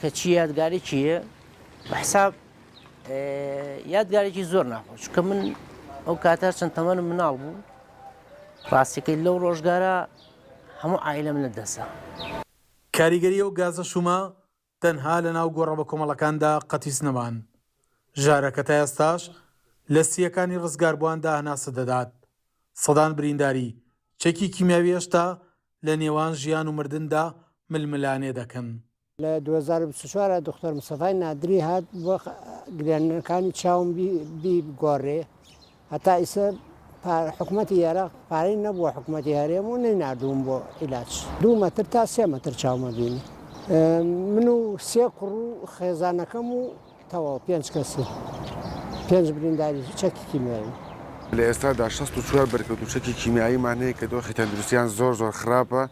کە چی یادگارێکیە بە حساب یادگارێکی زۆر ناخۆش چونکە من ئەو کاتە چەند تەمەنم مناڵ بوو ڕاستەکەی لەو ڕۆژگارە هەموو عایلەم لە دەسە. کاریگەری ئەو گازە شومە تەنها لە ناو گۆڕە بەکۆمەڵەکاندا قەتیس نەمان. ژارەکە تا ئێستاش لە سییەکانی ڕزگاربوواندا هەناسە دەدات. سەدان برینداری چەکی کیمیاوی هێشتا لە نێوان ژیان و مردندا ململانێ دەکەن. لە 2024 دختۆر مستەفای نادری هات بۆ گرێنەکانی چاوم بیگۆڕێ هەتا ئیسە حکومەتی عێراق پارەی نەبووە حکومەتی هەرێم و نەیناردووم بۆ عیلاج دوو مەتر تا سێ مەتر چاومە بینی من و سێ کوڕ و خێزانەکەم و تەواو پێنج کەسی پێنج برینداری چەکی کیمیایی. لە ئێستادا 64 بەرکەوتوو چەکی کیمیاییمان هەیە کە دۆخی تەندروستیان زۆر زۆر خراپە،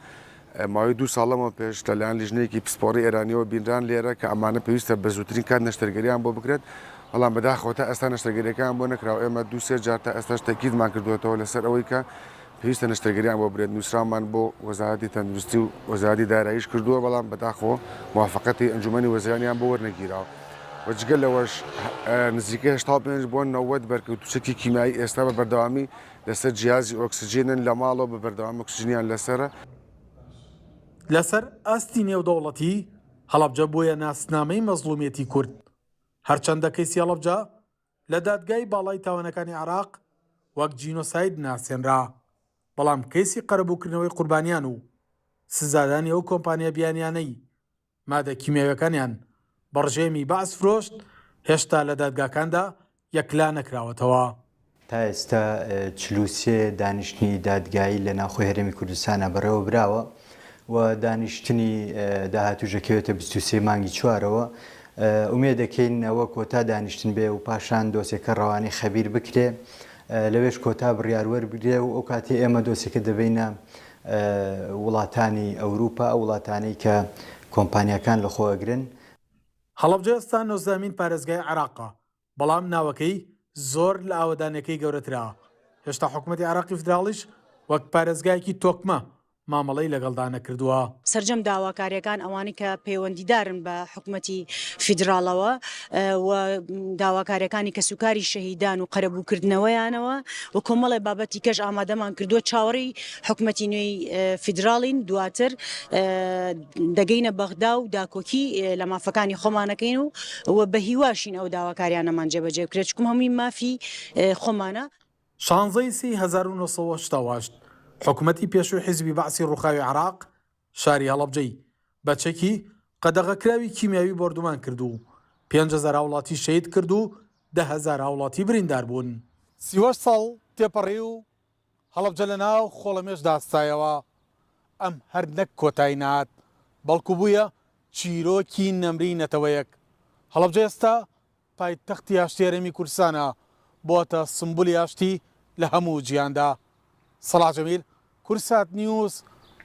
ماوەی دوو ساڵ لەمەو پێش لەلایەن لیژنەیەکی پسپۆڕی ئێرانیەوە بینران لێرە کە ئەمانە پێویستە بە زووترین کات نەشتەرگەریان بۆ بکرێت، بەڵام بەداخەوە تا ئێستا نەشتەرگەریەکەیان بۆ نەکراوە، ئێمە دوو سێ جار تا ئێستاش تەئکیدمان کردووەتەوە لەسەر ئەوەی کە پێویستە نەشتەرگەریان بۆ برێت، نووسراومان بۆ وەزارەتی تەندروستی و وەزارەتی داراییش کردووە، بەڵام بەداخەوە موافەقەتی ئەنجوومەنی وەزیرانیان بۆ وەرنەگیراوە و جگە لەوەش نزیکەی 85 بۆ 90 بەرکەوتوو چەکی کیمیایی ئێستا بە بەردەوامی لەسەر جیهازی ئۆکسجینن، لە ماڵەوە بە بەردەوامی ئۆکسجینیان لەسەرە. لەسەر ئاستی نێودەوڵەتی، هەڵەبجە بوویە ناسنامەی مەزڵومیەتی کورد. هەرچەندە کەیسی هەڵەبجە لە دادگای باڵای تاوانەکانی عێراق وەک جینۆساید ناسێنرا، بەڵام کەیسی قەرەبووکردنەوەی قوربانیان و سزادانی ئەو کۆمپانیا بیانیانەی مادە کیمیاویەکانیان بە ڕژێمی بەعس فرۆشت، هێشتا لە دادگاکاندا یەکلا نەکراوەتەوە. تا ئێستا 43 دانیشتنی دادگایی لە ناوخۆی هەرێمی کوردستانا بەڕێوە براوە و دانیشتنی داهاتووش دەکەوێتە 23 مانگی چوارەوە. ئومێد دەکەین ئەوە کۆتا دانیشتن بێ و پاشان دۆسیەکە ڕەوانەی خەبیر بکرێ، لەوێش کۆتا بڕیار وەربگرێ و ئەو کاتەی ئێمە دۆسیەکە دەبەینە وڵاتانی ئەوروپا، ئەو وڵاتانەی کە کۆمپانیاکان لەخۆ ئەگرن. هەڵەبجە ئێستا نۆزدەهەمین پارێزگای عێراقە، بەڵام ناوەکەی زۆر لە ئاوەدانیەکەی گەورەترە، هێشتا حکومەتی عێراقی فیدراڵیش وەک پارێزگایەکی تۆکمە مامەڵەی لەگەڵدا نەکردووە. سەرجەم داواکارییەکان ئەوانەی کە پەیوەندیدارن بە حکومەتی فیدراڵەوە و داواکارییەکانی کەسوکاری شەهیدان و قەرەبووکردنەوەیانەوە و کۆمەڵێ بابەتی کەش ئامادەمان کردووە، چاوەڕێی حکومەتی نوێی فیدراڵین، دواتر دەگەینە بەغدا و داکۆکی لە مافەکانی خۆمان ئەکەین و و بەهیواشین ئەو داواکاریانەمان جێبەجێ بکرێت، چونکم هەمووی مافی خۆمانە. شانزە ی سێی 1988 حکومەتی پێشووی حیزبی بەعسی ڕووخاوی عێراق شاری هەڵەبجەی بە چەکی قەدەغەکراوی کیمیاوی بۆردومان کرد و 5000 هاوڵاتی شەهید کرد و 10,000 هاوڵاتی بریندار بوون. 38 ساڵ تێپەڕی و هەڵەبجە لەناو خۆڵەمێشدا هەستایەوە، ئەم هەر نەک کۆتایی نەهات، بەڵکو بوویە چیرۆکی نەمری نەتەوەیەک. هەڵەبجە ئێستا پایتەختی ئاشتی هەرێمی کوردستانە، بۆتە سمبولی ئاشتی لە هەموو جیهاندا. سەڵاح جەمیل، کوردسات نیوز،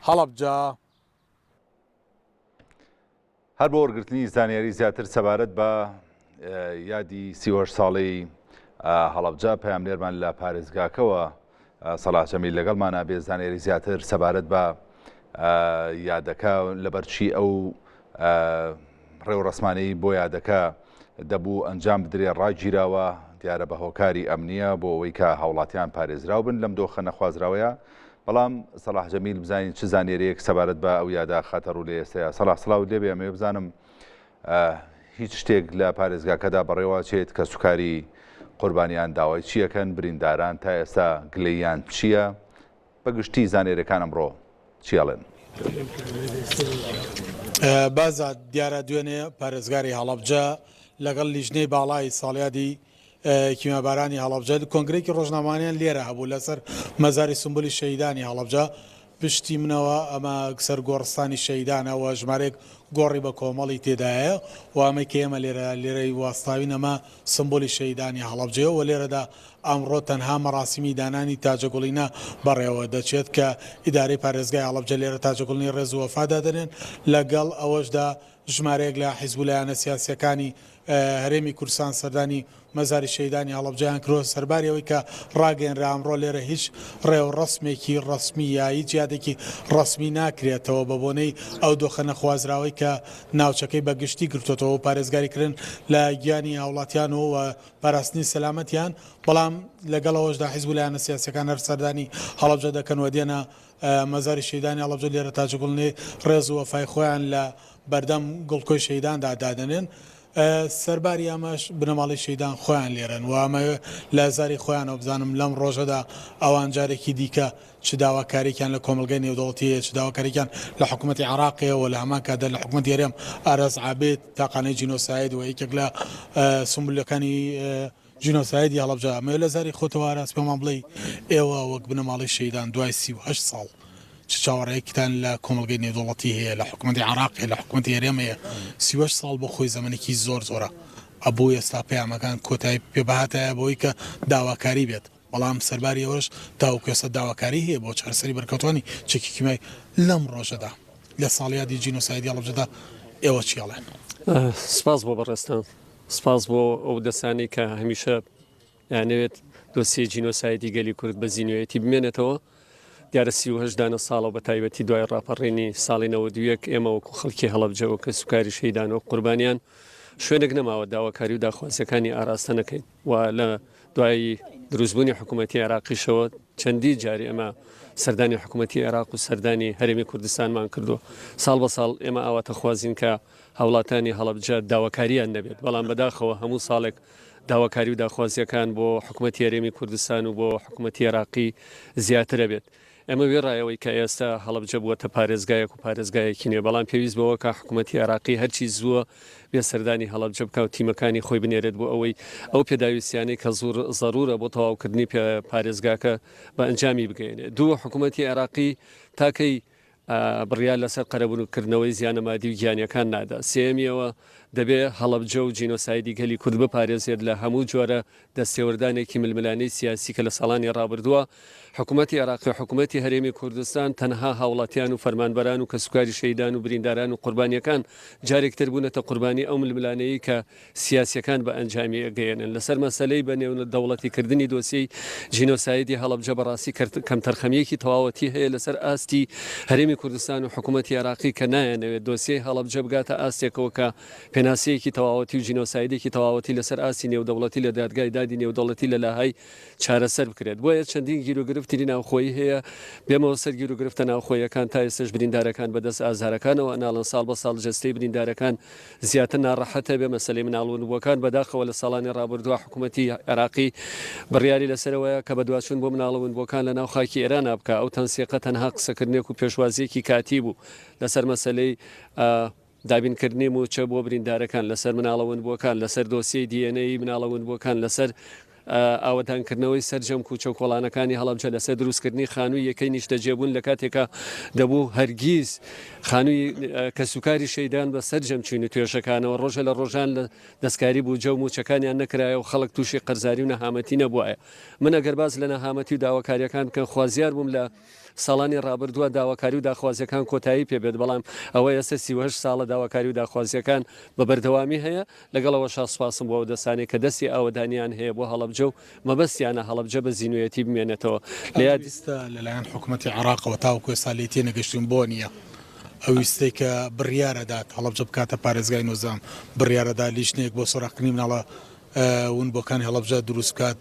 هەڵەبجە. هەر بۆ وەرگرتنی زانیاری زیاتر سەبارەت بە یادی 38 ساڵەی هەڵەبجە پەیامنێرمان لە پارێزگاکەوە سەڵاح جەمیل لەگەڵمانە بێ زانیاری زیاتر سەبارەت بە یادەکە لەبەرچی ئەو ڕێوڕەسمانەی بۆ یادەکە دەبوو ئەنجام بدرێ ڕاگیراوە دیارە بە هۆکاری ئەمنیە بۆ ئەوەی کە هاوڵاتیان پارێزراو بن لەم دۆخە نەخوازراوەیە بەڵام سەڵاح جەمیل بزانین چ زانیاریەک سەبارەت بە ئەو یادە خاتە ڕوو لە ئێستەیە سەڵاح سڵاوت لێبێ ئەمەوێ بزانم هیچ شتێک لە پارێزگاکەدا بەڕێوەچێت کەسوکاری قوربانیان داوای چیەکەن برینداران تا ئێستا گلەییان چییە بە گشتی زانیاریەکان ئەمڕۆ چی ئەڵێن؟ بازاد، دیارە دوێنێ پارێزگاری هەڵەبجە لەگەڵ لیژنەی باڵای ساڵیادی کیمیابارانی هەڵەبجە کۆنگرەیەکی ڕۆژنامەوانیان لێرە هەبوو لەسەر مەزاری سمبولی شەهیدانی هەڵەبجە پشتی منەوە ئەمە سەر گۆڕستانی شەهیدانە و ژمارەیەک گۆڕی بە کۆمەڵی تێدایە و ئەمەی کە ئێمە لێرە لێرەی واستاوین ئەمە سمبولی شەهیدانی هەڵەبجەیە و لێرەدا ئەمڕۆ تەنها مەراسیمی دانانی تاجەگوڵینە بەڕێوە دەچێت کە ئیدارەی پارێزگای هەڵەبجە لێرە تاجەگوڵنی ڕێز و وەفا دادەنێن لەگەڵ ئەوەشدا ژمارەیەک لە حیزب و لایەنە سیاسییەکانی هەرێمی کوردستان سەردانی مەزاری شەهیدانی هەڵەبجەیان کردووە، سەرباری ئەوەی کە ڕاگەیەنرا ئەمڕۆ لێرە هیچ ڕێوڕەسمێکی ڕەسمی یا هیچ یادێکی ڕەسمی ناکرێتەوە بە بۆنەی ئەو دۆخە نەخوازراوەی کە. کە ناوچەکەی بە گشتی گرتۆتەوە و پارێزگاریکردن لە گیانی هاوڵاتیان و پاراستنی سەلامەتیان، بەڵام لەگەڵ ئەوەشدا حیزب و لایەنە سیاسیەکان هەر سەردانی هەڵەبجە دەکەن و دێنە مەزاری شەهیدانی هەڵەبجە لێرە تاجەگوڵنی ڕێز و وەفای خۆیان لە بەردەم گوڵکۆی شەهیداندا دادەنێن. سەرباری ئەمەش بنەماڵەی شەهیدان خۆیان لێرەن و ئەمەوێ لە زاری خۆیانەوە بزانم لەم ڕۆژەدا ئەوان جارێکی دیکە چ داواکاریەکیان لە کۆمەڵگای نێودەوڵەتی هەیە، چ داواکاریەکیان لە حکوومەتی عێراق هەیە و لە هەمان کاتدا لە حکوومەتی هەرێم ئاراس عابد تاقانەی جینۆساید و یەکێک لە سمبولەکانی جینۆسایدی هەڵەبجە. ئەمەوێ لە زاری خۆتەوە ئاراس پێمان بڵێی ئێوە وەک بنەماڵەی شەهیدان دوای 38 ساڵ چ چاوەڕێیەکتان لە کۆمەڵگەی نێودەوڵەتی هەیە، لە حکومەتی عێراق هەیە، لە حکومەتی هەرێم هەیە؟ 38 ساڵ بۆ خۆی زەمەنێکی زۆر زۆرە، ئەبوو ئێستا پەیامەکان کۆتایی پێ بهاتایە بەوەی کە داواکاری بێت، بەڵام سەرباری ئەوەش تاوەکو ئێستا داواکاری هەیە بۆ چارەسەری بەرکەوتوانی چەکی کیمیایی لەم ڕۆژەدا لە ساڵیادی جینۆسایدی هەڵەبجەدا ئێوە چی ئەڵێن؟ سپاس بۆ بەڕێزتان، سپاس بۆ ئەو دەستانەی کە هەمیشە ئەیانەوێت دۆسیەی جینۆسایدی گەلی کورد بە زینوێتی بمێنێتەوە. دیارە 38 دانە ساڵە بە تایبەتی دوای ڕاپەڕینی ساڵی 91 ئێمە وەکو خەڵکی هەڵەبجە و کەسوکاری شەهیدان و قوربانیان شوێنێک نەماوە داواکاری و داخوازیەکانی ئاراستە نەکەین و لە دوای دروستبوونی حکوومەتی عێراقیشەوە چەندی جاری ئێمە سەردانی حکوومەتی عێراق و سەردانی هەرێمی کوردستانمان کردووە ساڵ بە ساڵ ئێمە ئاواتەخوازین کە هاوڵاتانی هەڵەبجە داواکاریان نەبێت بەڵام بەداخەوە هەموو ساڵێک داواکاری و داخوازیەکان بۆ حکومەتی هەرێمی کوردستان و بۆ حکومەتی عێراقی زیاترە بێت. ئێمە وێڕای ئەوەی کە ئێستا هەڵەبجە بووەتە پارێزگایەک و پارێزگایەکی نوێ، بەڵام پێویست بەوە کە حکومەتی عێراقی هەرچی زووە بێ سەردانی هەڵەبجە بکا و تیمەکانی خۆی بنێرێت بۆ ئەوەی ئەو پێداویستیانەی کە زەروورە بۆ تەواوکردنی پارێزگاکە بە ئەنجامی بگەیەنێت. دوو، حکومەتی عێراقی تا کەی بڕیار لەسەر قەرەبووکردنەوەی زیانە مادی و گیانییەکان نادا. سێیەمیەوە، دەبێ هەڵەبجە و جینۆسایدی گەلی کورد بپارێزێت لە هەموو جۆرە دەستێوەردانێکی ململانێی سیاسی کە لە ساڵانی ڕابردووە حکومەتی عێراقی و حکومەتی هەرێمی کوردستان تەنها هاوڵاتیان و فەرمانبەران و کەسوکاری شەهیدان و برینداران و قوربانییەکان جارێکتر بوونەتە قوربانی ئەو ململانێیەی کە سیاسیەکان بە ئەنجامی ئەگەیەنن. لەسەر مەسەلەی بە نێودەوڵەتی کردنی دۆسیەی جینۆسایدی هەڵەبجە بەڕاستی کەمتەرخەمیەکی تەواوەتی هەیە لەسەر ئاستی هەرێمی کوردستان و حکومەتی عێراقی کە نایانەوێت دۆسیەی هەڵەبجە بگاتە ئاستێکەوە کە پێناسەیەکی تەواوەتی و جینۆسایدێکی تەواوەتی لەسەر ئاستی نێودەوڵەتی لە دادگای دادی نێودەوڵەتی لە لاهای چارەسەر بکرێت. بۆیە چەندین گیروگرفتی ناوخۆیی هەیە، بێمەوە سەر گیروگرفتە ناوخۆییەکان تا ئێستەش بریندارەکان بەدەست ئازارەکانەوە ئەناڵن، ساڵ بە ساڵ جەستەی بریندارەکان زیاتر ناڕەحەتە بێ، مەسەلەی مناڵ ونبووەکان بەداخەوە لە ساڵانی ڕابردووە حکوومەتی عێراقی بڕیاری لەسەرەوەیە کە بەدواچوون بۆ مناڵە ونبووەکان لە ناو خاکی ئێرانا بکا، ئەو تەنسیقە تەنها قسەکردنێک و پێشوازییەکی کاتی بوو لەسەر مەسەلەی دابینکردنی مووچە بۆ بریندارەکان، لەسەر مناڵە ونبووەکان، لەسەر دۆسیەی DNA ی مناڵە ونبووەکان، لەسەر ئاوەدانکردنەوەی سەرجەم کوچە و کۆڵانەکانی هەڵەبجە، لەسەر دروستکردنی خانووی یەکەی نیشتەجێبوون لە کاتێکا دەبوو هەرگیز خانووی کەسوکاری شەیدان بە سەرجەم چین و توێژەکانەوە ڕۆژە لە ڕۆژان لە دەستکاری بودجە و مووچەکانیان نەکرایە و خەڵک تووشی قەرزاری و نەهامەتی نەبوایە. من ئەگەر باس لە نەهامەتی و داواکارییەکان بکەم خوازیار بووم لە ساڵانی ڕابردووە داواکاری و داخوازیەکان کۆتایی پێ بێت، بەڵام ئەوە ئێستا 38 ساڵە داواکاری و داخوازیەکان بە بەردەوامی هەیە، لەگەڵ ئەوەشا سوپاسم بۆ ئەو دەستانەی کە دەستی ئاوەدانیان هەیە بۆ هەڵەبجە و مەبەستیانە هەڵەبجە بە زینویەتی بمێنێتەوە. لە یادی. ئەم ویستە لەلایەن حکومەتی عێراقەوە تاوەکو ئێستا لێی تێنەگەشتووین بۆ نییە؟ ئەو ویستەی کە بڕیارەدات هەڵەبجە بکاتە پارێزگای نۆزدەهەم، بڕیارەدات لیژنەیەک بۆ سۆراخکردنی مناڵە ونبووەکانی هەڵەبجە دروست بکات،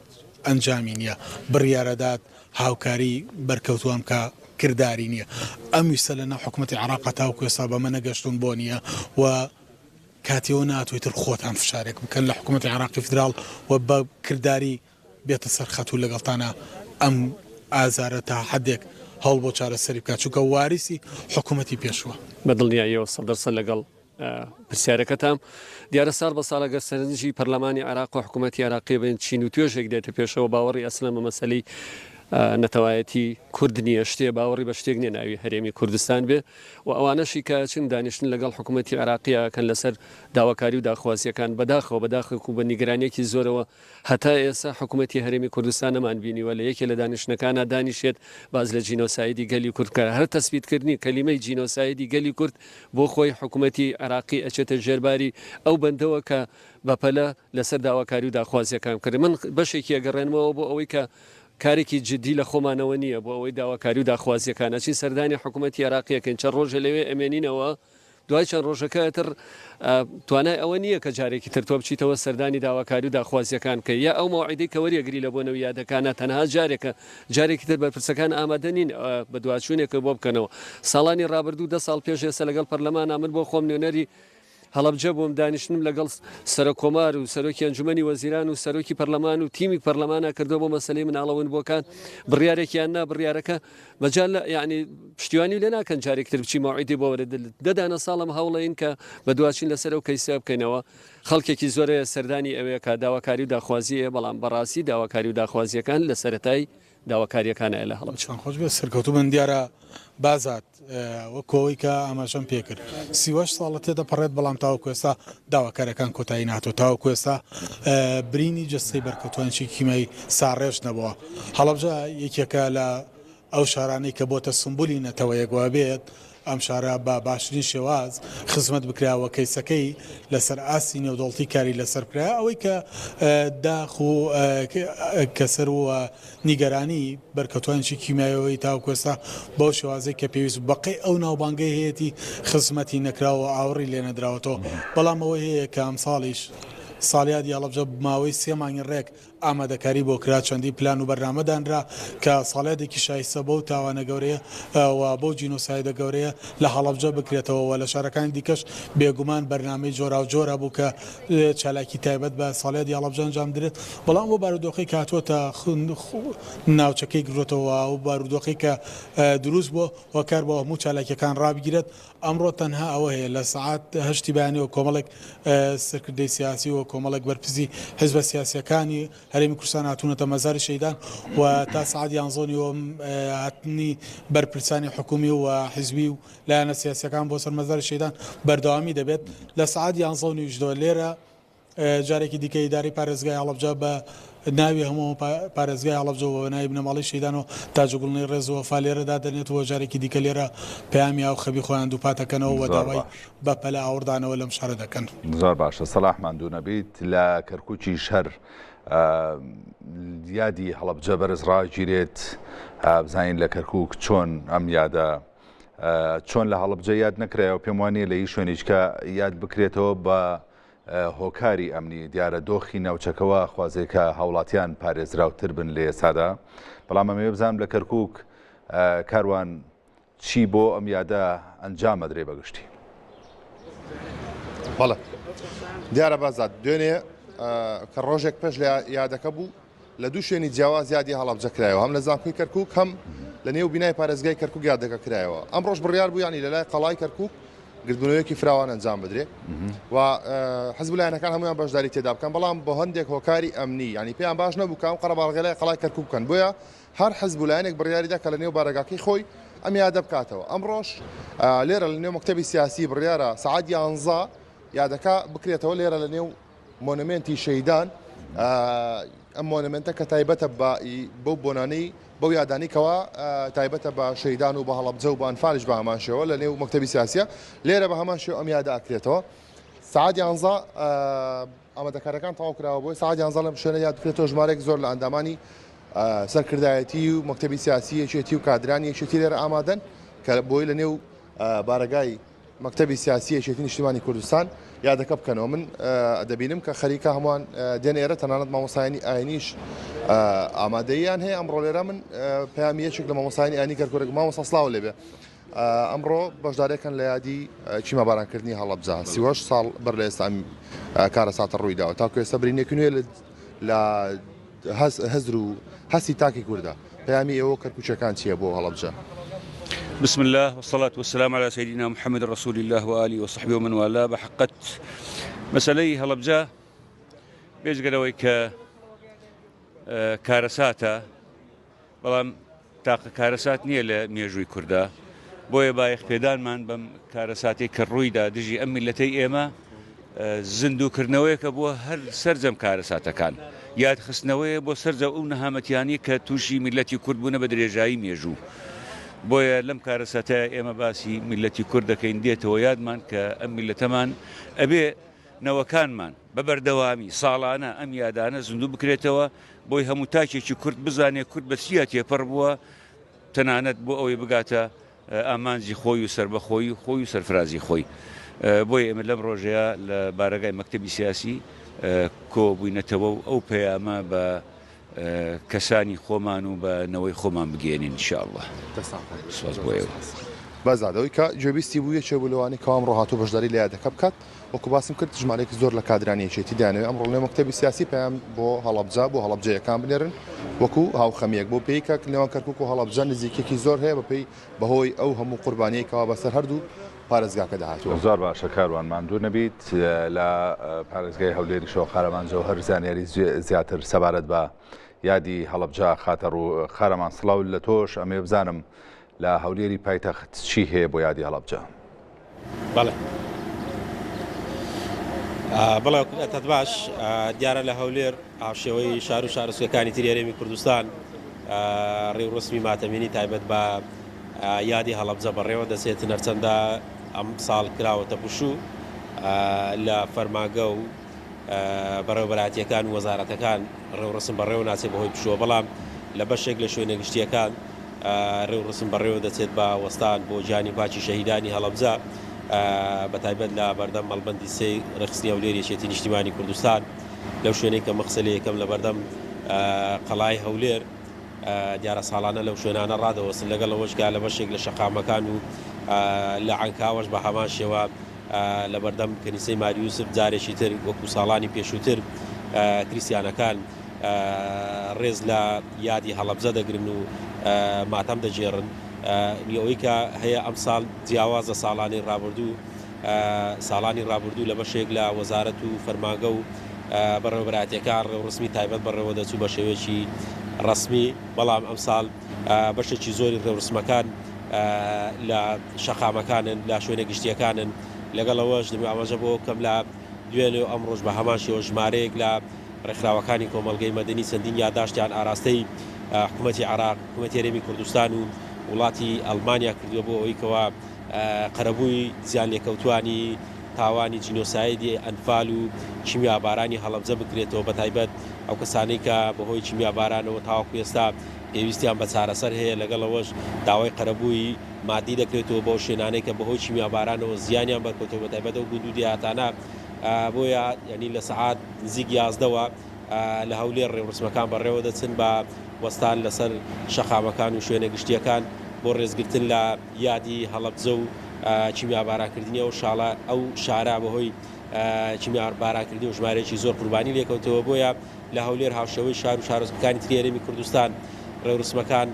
ئەنجامی نییە، بڕیارەدات هاوکاری بەرکەوتووان بکا کرداری نییە. ئەم ویستە لە ناو حکومەتی عێراقا تاوەکو ئێستا بەمە نەگەشتوون بۆ نییە و کاتی ئەوە نەهاتووە ئیتر خۆتان فشارێک بکەن لە حکومەتی عێراقی فیدراڵ و بە کرداری بێتە سەر خەت و لەگەڵتانا ئەم ئازارە تا حەدێک هەوڵ بۆ چارەسەری بکات چونکە واریسی حکومەتی پێشووە. بە دڵنیاییەوە سەدەرسەد لەگەڵ پرسیارەکەتام. دیارە ساڵ بە ساڵ ئەگەر سەرنجی پەرلەمانی عێراق و حکوومەتی عێراقی بن چین و توێژێک دێتە پێشەوە باوەڕی ئەسلەن بە مەسەلەی نەتەوایەتی کورد نییە شتێ باوەڕی بە شتێک نییە ناوی هەرێمی کوردستان بێ و ئەوانەشی کە چن دانیشتن لەگەڵ حکوومەتی عێراقییەکەن لەسەر داواکاری و داخوازییەکان بەداخەوە بەداخێک و بە نیگەرانییەکی زۆرەوە هەتا ئێستا حکومەتی هەرێمی کوردستان نەمان بینیوە لە یەکێ لە دانیشتنەکانا دانیشێت باس لە جینۆسایدی گەلی کورد بکات هەر تەسبیت کردنی کەلیمەی جینۆسایدی گەلی کورد بۆ خۆی حکومەتی عێراقی ئەچێتە ژێر باری ئەو بەندەوە کە بەپەلە لەسەر داواکاری و داخوازیەکان بکرێت من بەشێکی ئەگەڕێنمەوە بۆ ئەوەی کە کارێکی جدی لە خۆمانەوە نییە بۆ ئەوەی داواکاری و داخوازیەکان ئەچین سەردانی حکومەتی عێراقیەکەین چەند ڕۆژێ لەوێ ئەمێنینەوە. دوای چەند ڕۆژەکە ئیتر توانای ئەوە نییە کە جارێکی تر تۆ بچیتەوە سەردانی داواکاری و داخوازییەکان بکەی یا ئەو مەوعیدەی کە وەریەگری لە بۆنە و یادەکانا تەنها جارێکە جارێکی تر بەرپرسەکان ئامادە نین بەدواچوونێکە بۆ بکەنەوە. ساڵانی ڕابردوو دە ساڵ پێش ئێستا لەگەڵ پەرلەمانا من بۆ خۆم نوێنەری هەڵەبجە بووم، دانیشتنم لەگەڵ سەرۆک کۆمار و سەرۆکی ئەنجومەنی وەزیران و سەرۆکی پەرلەمان و تیمی پەرلەمانا کردووە بۆ مەسەلەی مناڵە ونبووەکان، بڕیارێکیان نا، بڕیارەکە مەجال لە یانی پشتیوانی لێ ناکەن جارێکی تر بچی مەوعیدی بۆ وەرە دە دانە ساڵم هەوڵەین کە بەدواچین لەسەر ئەو کەیسە بکەینەوە خەڵکێکی زۆر هەیە سەردانی ئەوێ کا داواکاری و داخوازی هەیە بەڵام بەڕاستی داواکاری و داخوازیەکان لە سەرەتای داواکاریەکانە لە هەڵەبجە. دەستتان خۆش بێت سەرکەوتوو بن دیارە بازاد وەکو ئەوەی کە ئاماژەم پێکرد 38 ساڵە تێدەپەڕێت بەڵام تاوەکو ئێستا داواکاریەکان کۆتایی نهاتووە تاوەکو ئێستا برینی جەستەی بەرکەوتوانێکی کیمیایی ساڕێژ نەبووە هەڵەبجە یەکێکە لە ئەو شارانەی کە بۆتە سمبولی نەتەوەیەک وابێت ئەم شارە بە باشترین شێواز خزمەت بکرا و کەیسەکەی لەسەر ئاستی نێودەوڵەتی کاری لەسەر بکرا ئەوەی کە داخ و کەسەر و نیگەرانی بەرکەوتوانێکی کیمیایەوەی تاوەکو ئێستا بەو شێوازەی کە پێویست بەقەی ئەو ناوبانگەی هەیەتی خزمەتی نەکراوە ئاوڕی لێنەدراوەتەوە بەڵام ئەوەی هەیە کە ئەمساڵیش ساڵیادی هەڵەبجە ماوەی سێ مانگی ڕێک ئامادەکاری بۆ کرا، چەندین پلان و بەرنامە دانرا کە ساڵیادێکی شایستە بەو تاوانە گەورەیە و بەو جینۆسایدە گەورەیە لە هەڵەبجە بکرێتەوە و لە شارەکانی دیکەش بێگومان بەرنامەی جۆراوجۆر هەبوو کە چالاکی تایبەت بە ساڵیادی هەڵەبجە ئەنجام بدرێت، بەڵام ئەو بارودۆخەی کە هاتووەتە ناوچەکەی گرتووەتەوە و ئەو بارودۆخەی کە دروست بووە هۆکار بۆ هەموو چالاکیەکان ڕابگیرێت. ئەمڕۆ تەنها ئەوە هەیە لە سەعات هەشتی بەیانیەوە کۆمەڵێک سەرکردەی سیاسی و کۆمەڵێک بەرپرسی حیزبە سیاسیەکانی هەرێمی کوردستان هاتوونەتە مەزاری شەهیدان و تا سەعات یانزە نیوە هاتنی بەرپرسانی حکومی و حیزبی و لایەنە سیاسیەکان بۆ سەر مەزاری شەهیدان بەردەوامی دەبێت لە سەعات یانزە و نیویشەوە لێرە جارێکی دیکە ئیدارەی پارێزگای هەڵەبجە بە ناوی هەموو پارێزگای هەڵەبجە و بە ناوی بنەماڵەی شەهیدان و تاجوگوڵنەی ڕێز و وەفا لێرە دادەنێت و جارێکی دیکە لێرە پەیامی هاوخەمی خۆیان دووپات دەکەنەوە و زۆر داوای باش. بە پەلە ئاوڕدانەوە لەم شارە دەکەن. زۆر باشە سەلاح ماندوو نەبیت لە کەرکوکیش هەر یادی هەڵەبجە بەرز ڕاگیرێت بزانین لە کەرکوک چۆن ئەم یادە چۆن لە هەڵەبجە یاد نەکرایەوە پێم وانییە لە هیچ شوێنیچکە یاد بکرێتەوە بە هۆکاری ئەمنی، دیارە دۆخی ناوچەکە وا ئەخوازێ کە هاوڵاتیان پارێزراوتر بن لە ئێستادا، بەڵام ئەمەوێ بزانم لە کەرکوک کاروان چی بۆ ئەم یادە ئەنجام ئەدرێ بە گشتی؟ بەڵێ دیارە بازاد دوێنێ کە ڕۆژێک پێش لە یادەکە بوو لە دوو شوێنی جیاواز یادی هەڵەبجە کرایەوە هەم لە زانکۆی کەرکوک هەم لە نێو بینای پارێزگای کەرکوک یادەکە کرایەوە ئەمڕۆش بڕیار بوو یانی لە لای قەڵای کەرکوک گردبوونەوەیەکی فراوان ئەنجام بدرێ و حزب لایەنەکان هەمویان بەشداری تێدا بکەن بەڵام بۆ هەندێک هۆکاری ئەمنی ینی پێیان باش نەبوو کام قەرەباڵغی لای قەڵای کەرکوک بکەن بۆیە هەر حزب و لایەنێک بڕیاریدا کە لە نێو بارەگاکەی خۆی ئەم یادە بکاتەوە ئەمڕۆش لێرە لە نێو مەکتەبی سیاسی بڕیارە سەعات یانزە یادەکە بکرێتەوە لێرە لە نێو مۆنەمێنتی شەهیدان، ئەم مۆنەمێنتە کە تایبەتە بە بەو بۆنانەی بەو یادانەی کەوا تایبەتە بە شەهیدان و بە هەڵەبجە و بە ئەنفالیش بە هەمان شێوە لە نێو مەکتەبی سیاسیە لێرە بە هەمان شێوە ئەم یادە ئەکرێتەوە سەعات یانزە ئامادەکارەکان تەواو کراوە بۆی سەعات یانزە لەم شوێنە یاد بکرێتەوە ژمارەیەک زۆر لە ئەندامانی سەرکردایەتی و مەکتەبی سیاسی یەکێتی و کادرانی یەکێتی لێرە ئامادەن کە بۆی لە نێو بارەگای مەکتەبی سیاسی یەکێتی نیشتیمانی کوردستان یادەکە بکەنەوە من دەبینم کە خەریکە هەمووان دێن ئێرە تەنانەت مامۆستایانی ئاینیش ئامادەییان هەیە ئەمڕۆ لێرە من پەیامی یەکێک لە مامۆستایانی ئاینی کەرکوک مامۆستا سڵاو لێبێ ئەمڕۆ بەشدارێکن لە یادی کیمابارانکردنی هەڵەبجە 38 ساڵ بەر لە ئێستا کارەساتە ڕوویداوە تاکو ئێستا برینێکی نوێ لە هزر و هەستی تاکی کوردە. پەیامی ئێوە و کەرکوکیەکان چیە بۆ هەڵەبجە؟ بسم الله والصلاة والسلام على سيدنا محمد رسول الله وآله وصحبه ومن والاه بە حقت مەسەلەی هەڵەبجە بێجگە لەوەی کە کارەساتە بەڵام تاقە کارەسات نییە لە مێژووی کوردا، بۆیە بایەخ پێدانمان بەم کارەساتەی کە ڕوویدا دژی ئەم میللەتەی ئێمە زیندووکردنەوەیەکە بۆ هەر سەرجەم کارەساتەکان، یادخستنەوەیە بۆ سەرجەم ئەو نەهامەتیانەی کە تووشی میللەتی کورد بوونە بە درێژایی مێژوو. بۆیە لەم کارەساتە ئێمە باسی میللەتی کورد دەکەین، دێتەوە یادمان کە ئەم میللەتەمان ئەبێ نەوەکانمان بە بەردەوامی ساڵانە ئەم یادانە زیندوو بکرێتەوە بۆی هەموو تاکێکی کورد بزانێت کورد بە چیا تێپەڕ بووە تەنانەت بۆ ئەوەی بگاتە. ئامانجی خۆی و سەربەخۆیی خۆی و سەرفرازی خۆی. بۆیە ئێمە لەم ڕۆژەیا لە بارەگای مەکتەبی سیاسی کۆبووینەتەوە و ئەو پەیامە بە کەسانی خۆمان و بە نەوەی خۆمان بگەیەنین ان شاء اللە. دەستان خۆش بێت. سوپاس بۆ ئێوە. بەزاد ئەوەی کە گوێبیستی بوو یەکێک بوو لەوانەی کەوا ئەمڕۆ هاتووە بەشداری لە یادەکە بکات، وەکو باسم کرد ژمارەیەکی زۆر لە کادرانی یەکێتی دەیانەوێت ئەمڕۆ لەنێو مەکتەبی سیاسی پەیام بۆ هەڵەبجە بۆ هەڵەبجەیەکان بنێرن وەکو هاوخەمییەک بۆ پێی کە نێوان کەرکوک و هەڵەبجە نزیکیەکی زۆر هەیە بەپێی بەهۆی ئەو هەموو قوربانیەی کەوا بەسەر هەردوو پارێزگاکەدا هاتووە. زۆر باشە کاروان ماندوو نەبیت. لە پارێزگای هەولێریشەوە قارەمان جەوهەر زانیاری زیاتر سەبارەت بە یادی هەڵەبجە خاتە ڕوو. قارەمان سڵاو لە تۆش، ئەمەوێ بزانم لە هەولێری پایتەخت چی هەیە بۆ یادی هەڵەبجە؟ بەڵێ بەڵێ تەتباش دیارە لە هەولێر هاوشێوەی شار و شارۆچکەکانی تری هەرێمی کوردستان ڕێوڕسمی ماتەمینی تایبەت بە یادی هەڵەبجە بەڕێوە دەچێت نەرچەندە ئەم ساڵ کراوەتە پشوو لە فەرماگە و بەڕێوەبەرایەتییەکان و وەزارەتەکان ڕێوڕەسم بەڕێوە ناچێت بەهۆی پشووە، بەڵام لە بەشێک لە شوێنە گشتییەکان ڕێوڕەسم بەڕێوە دەچێت بە وەستان بۆ گیانی پاکی شەهیدانی هەڵەبجە بەتایبەت لە بەردەم مەڵبەندی سێی ڕێکخستنی هەولێر یەکێتی نیشتیمانی کوردستان لەو شوێنەی کە مەخسەلی یەکەم لە بەردەم قەڵای هەولێر دیارە ساڵانە لەو شوێنانە ڕادەوەستن لەگەڵ ئەوەش کە لە بەشێک لە شەقامەکان و لە عەنکاوەش بە هەمان شێوە لەبەردەم کەنیسەی مار یوسف جارێکی تر وەکو ساڵانی پێشووتر کریستیانەکان ڕێز لە یادی هەڵەبجە دەگرن و ماتەم دەگێڕن. ئەوەی کە هەیە ئەمساڵ جیاواز لە ساڵانی ڕابردوو، ساڵانی ڕابردوو لە بەشێک لە وەزارەت و فەرمانگە و بەڕێوەبەرایەتیەکان ڕێوڕسمی تایبەت بەڕێوە دەچوو بە شێوەیەکی ڕەسمی، بەڵام ئەمساڵ بەشێکی زۆری ڕێوڕسمەکان لە شەقامەکانن، لە شوێنە گشتییەکانن، لەگەڵ ئەوەش دەمەوێت ئاماژە بەوە بکەم لە دوێنێ و ئەمڕۆش بە هەمان شێوە ژمارەیەک لە ڕێکخراوەکانی کۆمەڵگەی مەدەنی چەندین یاداشتیان ئاراستەی حکوومەتی عێراق، حکوومەتی هەرێمی کوردستان و وڵاتی ئەڵمانیا کردووە بۆ ئەوەی کەوا قەرەبووی زیانلێکەوتووانی تاوانی جینۆسایدی ئەنفال و کیمیابارانی هەڵەبجە بکرێتەوە، بەتایبەت ئەو کەسانەی کە بەهۆی کیمیابارانەوە تاوەکو ئێستا پێویستیان بە چارەسەر هەیە، لەگەڵ ئەوەش داوای قەرەبووی مادی دەکرێتەوە بەو شوێنانەی کە بەهۆی کیمیابارانەوە زیانیان بەرکەوتووە، بەتایبەت ئەو گوند و دێهاتانە، بۆیە یانی لە سەعات نزیک یازدەوە لە هەولێر ڕێوڕسمەکان بەڕێوە دەچن بە وەستان لەسەر شەقامەکان و شوێنە گشتییەکان بۆ ڕێزگرتن لە یادی هەڵەبجە و کیمیابارانکردنی ئەو شاڵە ئەو شارە بەهۆی کیمیابارانکردنی و ژمارەیەکی زۆر قوربانی لێکەوتەوە بۆیە لە هەولێر هاوشێوەی شار و شارۆچکەکانی تری هەرێمی کوردستان ڕێوڕسمەکان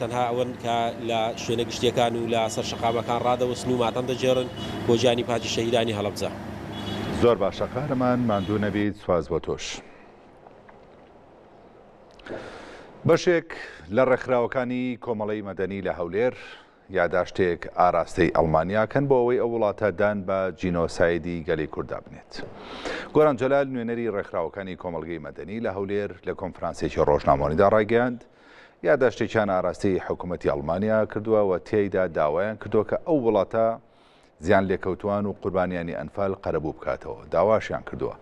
تەنها ئەوەن کە لە شوێنە گشتییەکان و لە سەر شەقامەکان ڕادەوەستن و ماتەم دەگێڕن بۆ گیانی پاکی شەهیدانی هەڵەبجە. زۆر باشە قارەمان ماندوو نەبیت سوپاس بۆ تۆش. بەشێک لە ڕێکخراوەکانی کۆمەڵەی مەدەنی لە هەولێر یاداشتێک ئاراستەی ئەڵمانیا کەن بۆ ئەوەی ئەو وڵاتە دان بە جینۆسایدی گەلی کورددا بنێت. گۆران جەلال نوێنەری ڕێکخراوەکانی کۆمەڵگەی مەدەنی لە هەولێر لە کۆنفرانسێکی ڕۆژنامەوانیدا ڕایگەیاند، یاداشتێکیان ئاراستەی حکوومەتی ئەڵمانیا کردووە و تێیدا داوایان کردووە کە ئەو وڵاتە زیانلێکەوتووان و قوربانیانی ئەنفال قەرەبوو بکاتەوە، داواشیان کردووە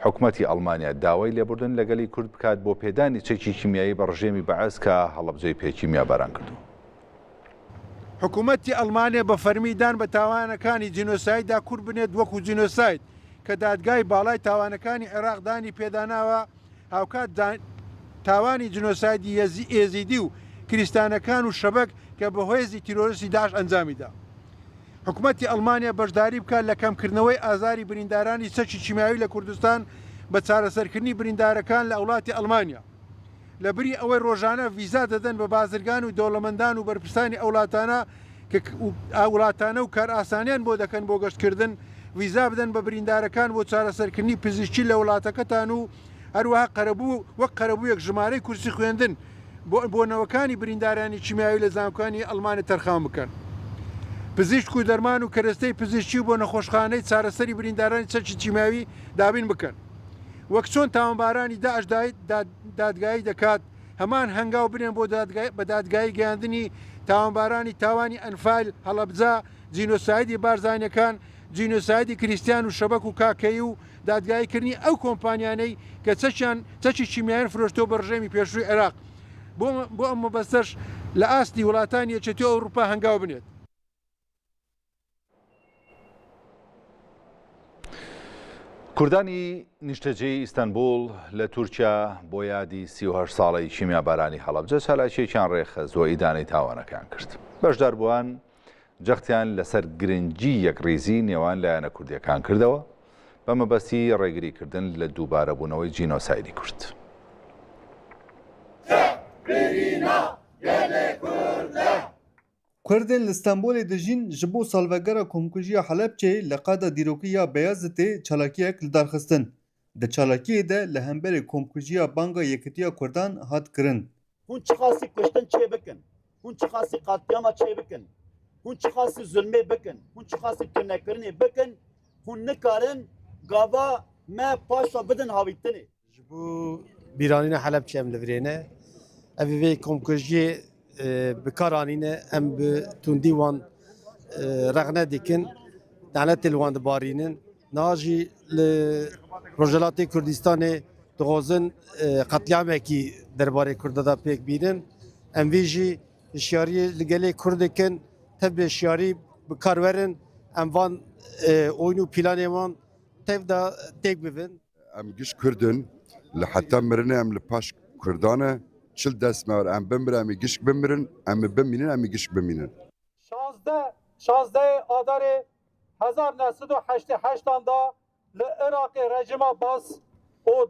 حکومەتی ئەڵمانیا داوای لێبوردن لە گەلی کورد بکات بۆ پێدانی چەکی کیمیایی بە ڕژێمی بەعس کە هەڵەبجەی پێ کیمیاباران کردووە. حکومەتی ئەڵمانیا بە فەرمی دان بە تاوانەکانی جینۆسایددا کورد بنێت وەکو جینۆساید کە دادگای باڵای تاوانەکانی عێراق دانی پێداناوە، هاوکات تاوانی جنۆسایدی ئێزیدی و کریستانەکان و شەبەک کە بە هێزی تیرۆرستی داعش ئەنجامی دا. حکومەتی ئەڵمانیا بەشداری بکات لە کەمکردنەوەی ئازاری بریندارانی چەکی کیمیاوی لە کوردستان بە چارەسەرکردنی بریندارەکان لە ەوڵاتی ئەڵمانیا. لە بری ئەوەی ڕۆژانە ڤیزا دەدەن بە بازرگان و دەوڵەمەندان و بەرپرسانی ئەوڵاتانە کە وڵاتانە و کارئاسانیان بۆ دەکەن بۆ گەشتکردن، ڤیزا بدەن بە بریندارەکان بۆ چارەسەرکردنی پزیشکی لە وڵاتەکەتان و هەروەها قەرەبوو وەک قەرەبوویەک ژمارەی کورسی خوێندن بۆ بۆ نەوەکانی بریندارانی کیمیاوی لە زانکۆکانی ئەڵمانیا تەرخان بکەن. پزیشک و دەرمان و کەرەستەی پزیشکی و بۆ نەخۆشخانەی چارەسەری بریندارانی چەکی کیمیاوی دابین بکەن. وەک چۆن تاوانبارانی داعش دادگایی دەکات، هەمان هەنگاو بنێن بۆ بە دادگایی گەیاندنی تاوانبارانی تاوانی ئەنفال، هەڵەبجە، جینۆسایدی بارزانیەکان، جینۆسایدی کریستیان و شەبەک و کاکەیی و دادگایی کردنی ئەو کۆمپانیانەی کە چەکیان چەکی کیمیایان فرۆشتووە بە ڕژێمی پێشووی عێراق. بۆ بۆ ئەم مەبەستەش لە ئاستی وڵاتانی یەکێتی ئەوروپا هەنگاو بنێت. کوردانی نیشتەجێی ئیستەنبوڵ لە تورکیا بۆ یادی 38 ساڵەی کیمیابارانی هەڵەبجە چالاکییەکیان ڕێکخست و ئیدانەی تاوانەکەیان کرد. بەشداربووان جەختیان لەسەر گرنگی یەکڕیزی نێوان لایەنە کوردییەکان کردەوە بە مەبەستی ڕێگریکردن لە دووبارەبوونەوەی جینۆسایدی کورد. Kurdên li Stenbolê dijîn ji bo salvegera komkujiya Helepçeyê li qada dîrokî ya Beyazıtê çalakiyek li dar xistin. Di çalakiyê de li hemberî komkujiya banga Yekitiya Kurdan hat kirin. Hûn çiqasî kuştin çêbikin, hûn çiqasî qetlîama çêbikin, hûn çiqasî zulmê bikin, hûn çiqasî tunekirinê bikin, hûn nikarin gava me paşa bidin havîtinê. Ji bo bîranîna Helepçe em li virê ne. Ev ê vê komkujiyê bi kar anîne em bi tundî wan rexne dikin, lanetê li wan dibarînin. Niha jî li Rojhilatê Kurdistanê dixwazin qetlîamekî derbarê Kurda de pêk bînin. Em vê jî hişyariyê li gelê Kurd dikin, tev bi hişyarî bi kar werin, em van oyn û pîlanên wan tev de têk bibin. Em giş Kurd in, li heta mirinê em li paş Kurdan e, 40 dest me were em bimirin em ê gişk bimirin, em ê bimînin em ê gişk bimînin. 16 şazdehê Adarê 1988 an de li Iraqê rejîma Bas û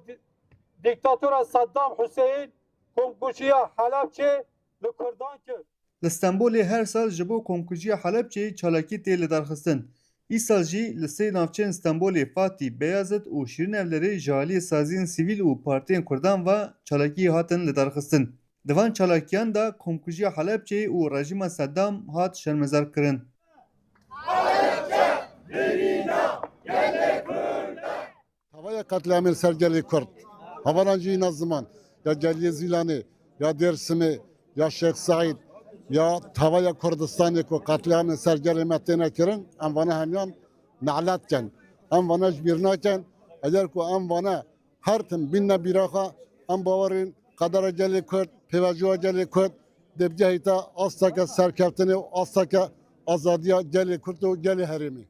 dîktatora Seddam Huseyîn komkujiya Helebçê li Kurdan kir. Li Stenbolê her sal ji bo komkujiya Helepçeyê çalakî tê lidarxistin. Îsal jî li sê navçeyên Stenbolê Fatîh, Beyazıt û Şîrinevlerê ji aliyê saziyên sivîl û partiyên Kurdan ve çalakî hatin lidarxistin. Di van çalakiyan de komkujiya Helepçeyê û rejîma Seddam hat şermezarkirin. Helepçe birîna gelê Kurd e! Tevaya qetlîamê li ser gelê Kurd, hevalan jî îna ziman, ya geliyê Zîlanê, ya Dêrsimê, ya Şêx Seîd, ya tevaya Kurdistanê ku qetlîamên li ser gelê me têne kirin, em vane hemiyan nelet kin. Em vane ji bîr nakin. Eger ku em vane her tim bînne bîra xwe, em bawer în qedera gelê Kurd, pêvajoya gelê Kurd dê bigehîte asteke serkeftinê û asteke azadiya gelê Kurd û gelê herêmê.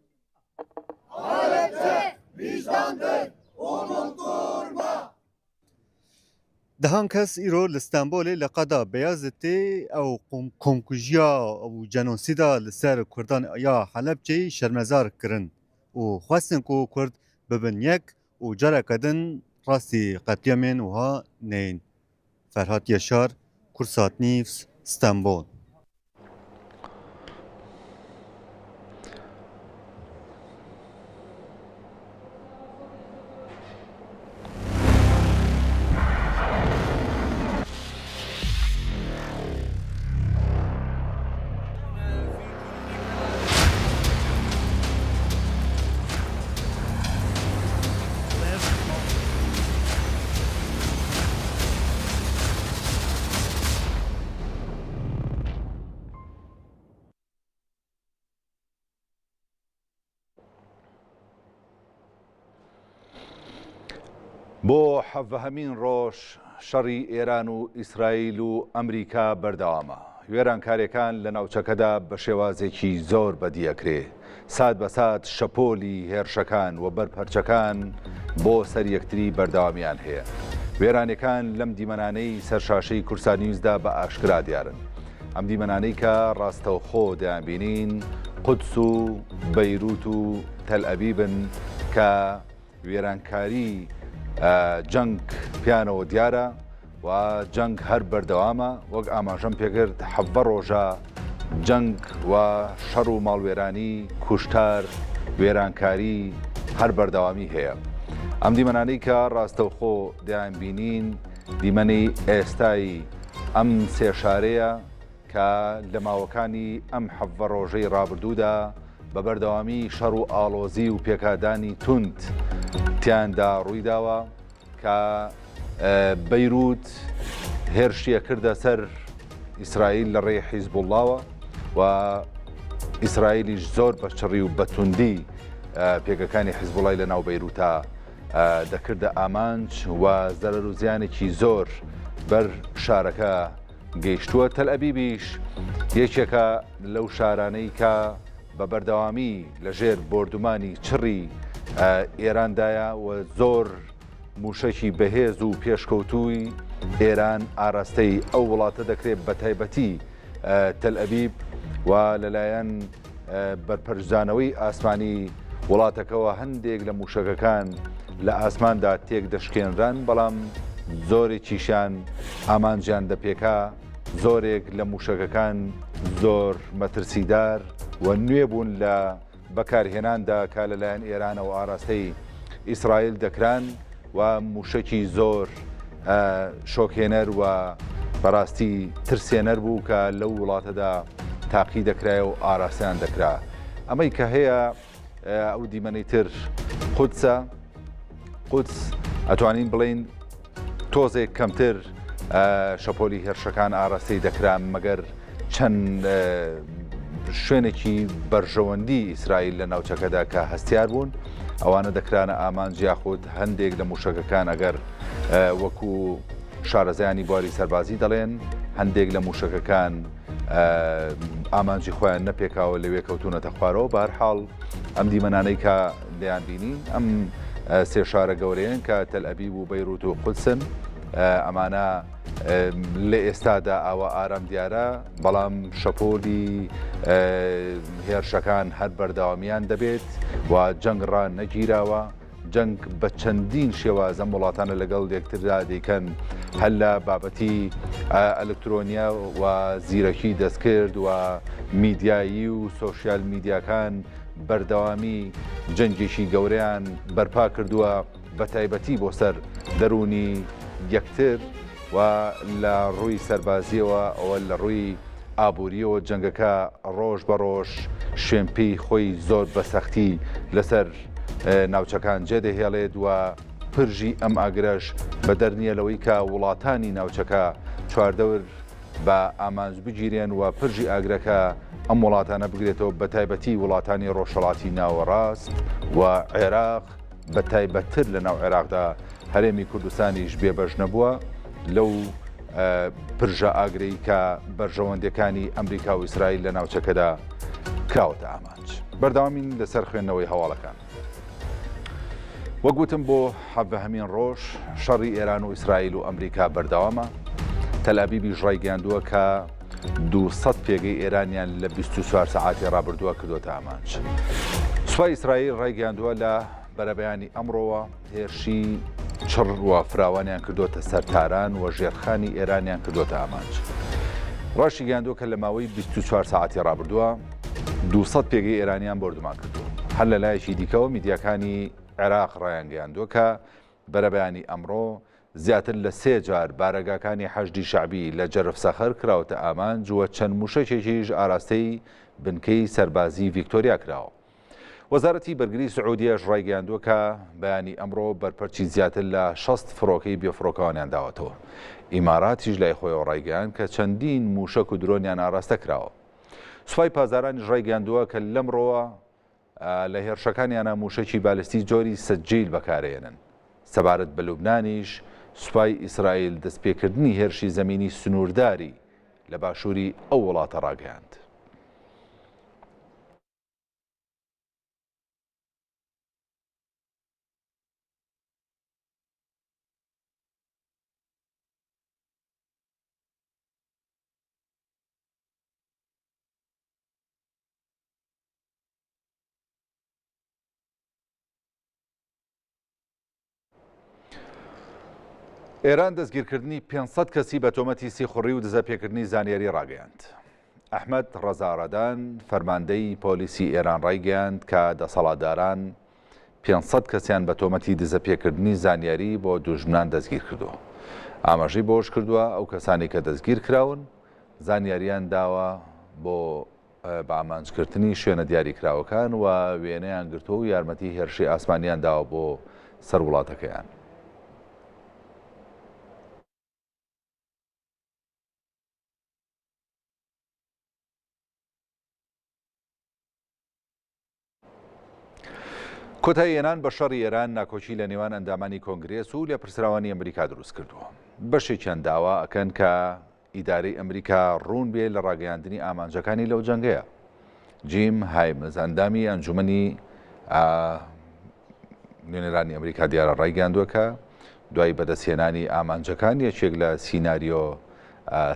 Dehan kes îro li Stenbolê li qada Beyazıtê ew komkujiya û jenosîda li ser Kurdan ya Helepçeyê şermezar kirin û xwestin ku Kurd bibin yek û careke din rastî qetlîamên wiha neyên. Ferhat Yaşar, Kursat News, Stenbol. بۆ حەڤەهەمین ڕۆژ شەڕی ئێران و ئیسرائیل و ئەمریکا بەردەوامە. وێرانکاریەکان لە ناوچەکەدا بە شێوازێکی زۆر بەدیەکرێ. سات بە سات شەپۆلی هێرشەکان و بەرپەرچەکان بۆ سەر یەکتری بەردەوامیان هەیە. وێرانیەکان لەم دیمەنانەی سەر شاشەی کوردسات نیوزدا بە ئاشکرا دیارن. ئەم دیمەنانەی کە ڕاستەوخۆ دەیانبینین قودس و بەیروت و تەلئەبیبن کە وێرانکاری جەنگ پیانەوە دیارە و جەنگ هەر بەردەوامە وەک ئاماژەم پێکرد حەڤە ڕۆژە جەنگ و شەڕ و ماڵوێرانی کوشتار وێرانکاری هەر بەردەوامی هەیە ئەم دیمەنانەی کە ڕاستەوخۆ دەیانبینین دیمەنی ئێستای ئەم سێ شارەیە کە لە ماوەکانی ئەم حەڤە ڕۆژەی ڕابردوودا بە بەردەوامی شەڕ و ئاڵۆزی و پێکادانی توند تیاندا ڕوویداوە کە بەیروت هێرشیە کردە سەر ئیسرائیل لە ڕێی حیزبوڵڵاوە و ئیسرائیلیش زۆر بە چڕی و بەتوندی پێگەکانی حیزبوڵای لە ناو بەیروتا دەکردە ئامانج و زەرەر و زیانێکی زۆر بەر شارەکە. گەیشتووە. تەلئەبیبیش یەکێکە لەو شارانەی کە بە بەردەوامی لەژێر بۆردومانی چڕی ئێراندایە و زۆر مووشەکی بەهێز و پێشکەوتووی ئێران ئاراستەی ئەو وڵاتە دەکرێت بەتایبەتی تەلئەبیب و لەلایەن بەرپەرچدانەوەی ئاسمانی وڵاتەکەوە هەندێک لە مووشەکەکان لە ئاسماندا تێک دەشکێنران بەڵام زۆرێکیشیان ئامانجیان دەپێکا زۆرێک لە مووشەکەکان زۆر مەترسیدار و نوێ بوون لە بەکارهێناندا کە لەلایەن ئێرانەوە ئاراستەی ئیسرائیل دەکران و مووشەکی زۆر شۆکهێنەر و بەڕاستی ترسێنەر بوو کە لەو وڵاتەدا تاقی دەکرایە و ئاراستەیان دەکرا. ئەمەی کە هەیە ئەو دیمەنەی تر قودسە، قودس ئەتوانین بڵێین تۆزێک کەمتر شەپۆلی هێرشەکان ئاراستەی دەکرا مەگەر چەند شوێنێکی بەرژەوەندی ئیسرائیل لە ناوچەکەدا کە هەستیار بوون ئەوانە دەکرانە ئامانج یاخود هەندێک لە موشەکەکان ئەگەر وەکو شارەزایانی بواری سەربازی دەڵێن هەندێک لە موشەکەکان ئامانجی خۆیان نەپێکاوە لەوێ کەوتونەتە خوارەوە بەهەرحاڵ ئەم دیمەنانەی کە دەیان بینین ئەم سێ شارە گەورەیەن کە تەل ئەبیب و بەیروت و قودسن ئەمانە لە ئێستادا ئاوا ئارام دیارە بەڵام شەپۆلی هێرشەکان هەر بەردەوامیان دەبێت و جەنگ ڕان نەگیراوە جەنگ بە چەندین شێواز ئەم وڵاتانە لەگەڵ یەکتردا دەیکەن هەر لە بابەتی ئەلکترۆنیا و زیرەکی دەستکرد و میدیایی و سۆشیال میدیاکان بەردەوامی جەنگێکی گەورەیان بەرپا کردووە بە تایبەتی بۆ سەر دەروونی یەکتر و لە ڕووی سەربازیەوە ئەوە لە ڕووی ئابووریەوە جەنگەکە ڕۆژ بە ڕۆژ شوێنپێی خۆی زۆر بە سەختی لەسەر ناوچەکان جێدەهێڵێت و پرژی ئەم ئاگرەش بەدەر نییە لەوەی کە وڵاتانی ناوچەکە چواردەور بە ئامانج بگیرێن و پرژی ئاگرەکە ئەم وڵاتانە بگرێتەوە بە تایبەتی وڵاتانی ڕۆژهەڵاتی ناوەڕاست و عێراق بە تایبەتتر لە ناو عێراقدا هەرێمی کوردستانیش بێبەش نەبووە لەو پرژە ئاگرەی کە بەرژەوەندیەکانی ئەمریکا و ئیسرائیل لە ناوچەکەدا کراوەتە ئامانج. بەردەوامین لەسەر خوێندنەوەی هەواڵەکان. وەک وتم بۆ حەڤەهەمین ڕۆژ شەڕی ئێران و ئیسرائیل و ئەمریکا بەردەوامە. تەلئەبیبیش ڕایگەیاندووە کە 200 پێگەی ئێرانیان لە 24 سەعاتی ڕابردووە کردۆتە ئامانج. سوپای ئیسرائیل ڕایگەیاندووە لە بەرەبەیانی ئەمڕۆوە هێرشی چڕ و فراوانیان کردۆتە سەر تاران و ژێرخانی ئێرانیان کردۆتە ئامانج. ڕاشیگەیاندووە کە لە ماوەی 24 سەعاتی ڕابردووە 200 پێگەی ئێرانیان بۆردومان کردووە. هەر لە لایەکی دیکەوە میدیاکانی عێراق ڕایانگەیاندووە کە بەرەبەیانی ئەمڕۆ زیاتر لە سێ جار بارەگاکانی حەشدی شەعبی لە جەرف سەخر کراوەتە ئامانج و چەند مووشەکێکیش ئاراستەی بنکەی سەربازی ڤیکتۆریا کراوە. وەزارەتی بەرگری سعودیەش ڕایگەیاندووە کە بەیانی ئەمڕۆ بەرپەرچی زیاتر لە 60 فڕۆکەی بێفڕۆکەوانیان داوەتەوە. ئیماراتیش لای خۆیەوە ڕایگەیاند کە چەندین مووشەک و درۆنیان ئاراستە کراوە. سوپای پاسدارانیش ڕایگەیاندووە کە لەمڕۆوە لە هێرشەکانیانە مووشەکی بالستی جۆری سەجیل بەکارەیەنن. سەبارەت بە لوبنانیش، سوپای ئیسرائیل دەستپێکردنی هێرشی زەمینی سنوورداری لە باشووری ئەو وڵاتە ڕاگەیاند. ئێران دەستگیرکردنی 500 کەسی بە تۆمەتی سیخوڕی و دزەپێکردنی زانیاری ڕاگەیاند. ئەحمەد ڕەزا ڕەدان، فەرماندەی پۆلیسی ئێران ڕایگەیاند کە دەسەڵاتداران 500 کەسیان بە تۆمەتی دزەپێکردنی زانیاری بۆ دوژمنان دەستگیرکردووە. ئاماژەی بەوەشکردووە، ئەو کەسانەی کە دەستگیرکراون زانیاریان داوە بۆ بە ئامانجگرتنی شوێنە دیاریکراوەکان و وێنەیان گرتووە و یارمەتی هێرشی ئاسمانیان داوە بۆ سەر وڵاتەکەیان. کۆتایی هێنان بە شەڕی ئێران ناکۆکی لە نێوان ئەندامانی کۆنگرێس و لێپرسراوانی ئەمریکا دروست کردووە. بەشێکیان داوا ئەکەن کە ئیدارەی ئەمریکا ڕوون بێ لە ڕاگەیاندنی ئامانجەکانی لەو جەنگەیە. جیم هایمز ئەندامی ئەنجومەنی نوێنەرانی ئەمریکا دیارە ڕایگەیاندووە کە دوای بەدەستهێنانی ئامانجەکان یەکێک لە سیناریۆ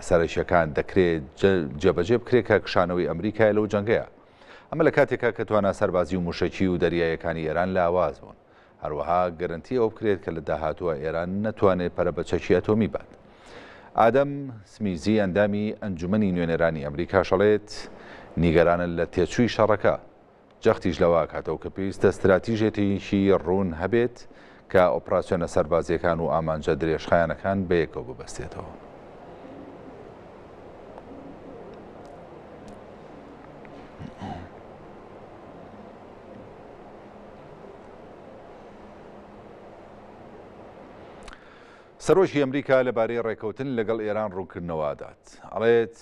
سەرەکیەکان دەکرێت جێبەجێ بکرێت کە کشانەوەی ئەمریکای لەو جەنگەیە. ئەمە لە کاتێکا کە توانا سەربازی و موشەکی و دەریایەکانی ئێران لاواز بوون. هەروەها گەرەنتی ئەوە بکرێت کە لە داهاتووە ئێران نەتوانێت پەرە بە چەکی ئەتۆمی بات. ئادەم سمیزی ئەندامی ئەنجومەنی نوێنەرانی ئەمریکاش ئەڵێت نیگەرانە لە تێچووی شەڕەکە، جەختیش لەوە ئەکاتەوە کە پێویستە ستراتیژێتێکی ڕوون هەبێت کە ئۆپراسیۆنە سەربازییەکان و ئامانجە درێژخایەنەکان بەیەکەوە ببەستێتەوە. سەرۆکی ئەمریکا لەبارەی ڕێکەوتن لەگەڵ ئێران ڕوونکردنەوە ئەدات ئەڵێت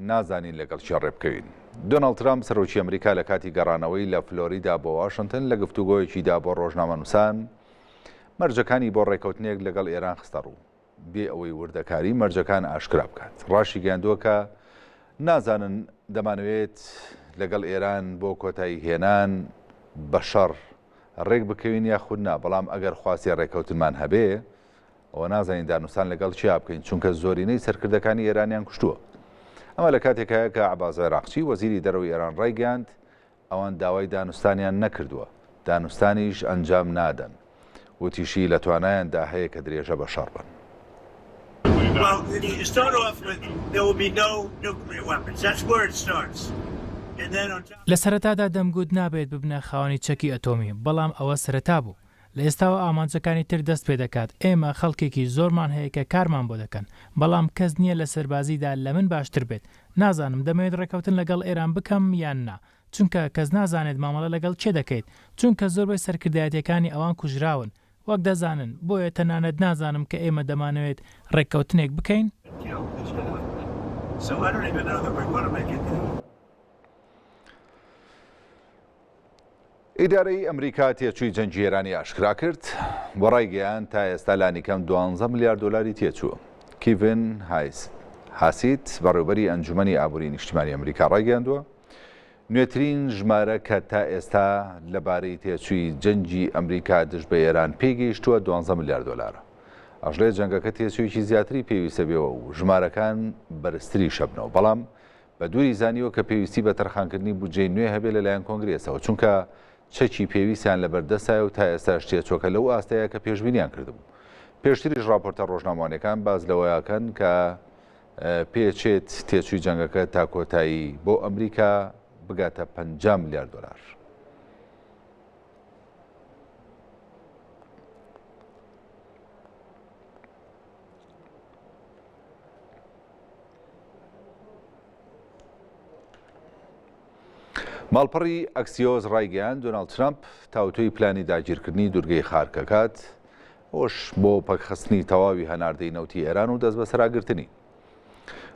نازانین لەگەڵ کێ ڕێبکەوین. دۆناڵد ترامپ سەرۆکی ئەمریکا لە کاتی گەڕانەوەی لە فلۆریدا بۆ واشنتن لە گفتوگۆیەکیدا بۆ ڕۆژنامەنووسان مەرجەکانی بۆ ڕێکەوتنێک لەگەڵ ئێران خستەڕوو. بێ ئەوەی وردەکاری مەرجەکان ئاشکرا بکات ڕاشیگەیاندووە کە نازانن دەمانەوێت لەگەڵ ئێران بۆ کۆتایی هێنان بە شەڕ ڕێک بکەوین یاخود نا، بەڵام ئەگەر خواستی ڕێککەوتنمان هەبێ ئەوە نازانین دانوستان لەگەڵ کێ بکەین، چونکە زۆرینەی سەرکردەکانی ئێرانیان کوشتووە. ئەمە لە کاتێکایە کە عەباس عێراقچی وەزیری دەرەوەی ئێران ڕایگەیاند ئەوان داوای دانوستانیان نەکردووە، دانوستانیش ئەنجام نادەن. وتیشی، لە توانایاندا هەیە کە درێژە بە شەڕ بەن. لە سەرەتادا دەمگوت نابێت ببنە خاوەنی چەکی ئەتۆمی، بەڵام ئەوە سەرەتا بوو. لە ئێستاوە ئامانجەکانی تر دەست پێدەکات، ئێمە خەڵکێکی زۆرمان هەیە کە کارمان بۆ دەکەن، بەڵام کەس نییە لە سەربازیدا لە من باشتر بێت. نازانم دەمەوێت ڕێککەوتن لەگەڵ ئێران بکەم یان نا، چونکە کەس نازانێت مامەڵە لەگەڵ کێ دەکەیت، چونکە زۆربەی سەرکردایەتییەکانی ئەوان کوژراون، وەک دەزانن، بۆیە تەنانەت نازانم کە ئێمە دەمانەوێت ڕێککەوتنێک بکەین. ئیدارەی ئەمریکا تێچووی جەنگی ئێرانی ئاشکرا کرد و ڕایگەیاند تا ئێستا لانیکەم دوانزە ملیار دۆلاری تێچووە. کیڤن هایس هاسیت بەڕێوبەری ئەنجومەنی ئابووری نیشتیمانی ئەمریکا ڕایگەیاندووە نوێترین ژمارە کە تا ئێستا لەبارەی تێچووی جەنگی ئەمریکا دژ بە ئێران پێی گەیشتووە دوانزە ملیار دۆلارە. ئەشڵێ جەنگەکە تێچوویەکی زیاتری پێویستە بێەوە و ژمارەکان بەرزتریش ئەبنەوە بەڵام بە دووری زانیوە کە پێویستی بە تەرخانکردنی بودجەی نوێ هەبێ لەلایەن کۆنگرێسەوە، چونکە چەکی پێویستیان لەبەردەستایە و تا ئێستاش تێچووەکە لەو ئاستەیە کە پێشبینیان کردبوو. پێشتریش ڕاپۆرتە ڕۆژنامەوانیەکان باس لەوەکەن کە پێچێت تێچووی جەنگەکە تا کۆتایی بۆ ئەمریکا بگاتە 50 ملیار دۆلار. ماڵپەڕی ئەکسیۆس ڕایگەیاند، دۆناڵد ترەمپ تاوتوێی پلانی داگیرکردنی دوورگەی خارک ئەکات، ئەوەش بۆ پەکخستنی تەواوی هەناردەی نەوتی ئێران و دەستبەسەراگرتنی.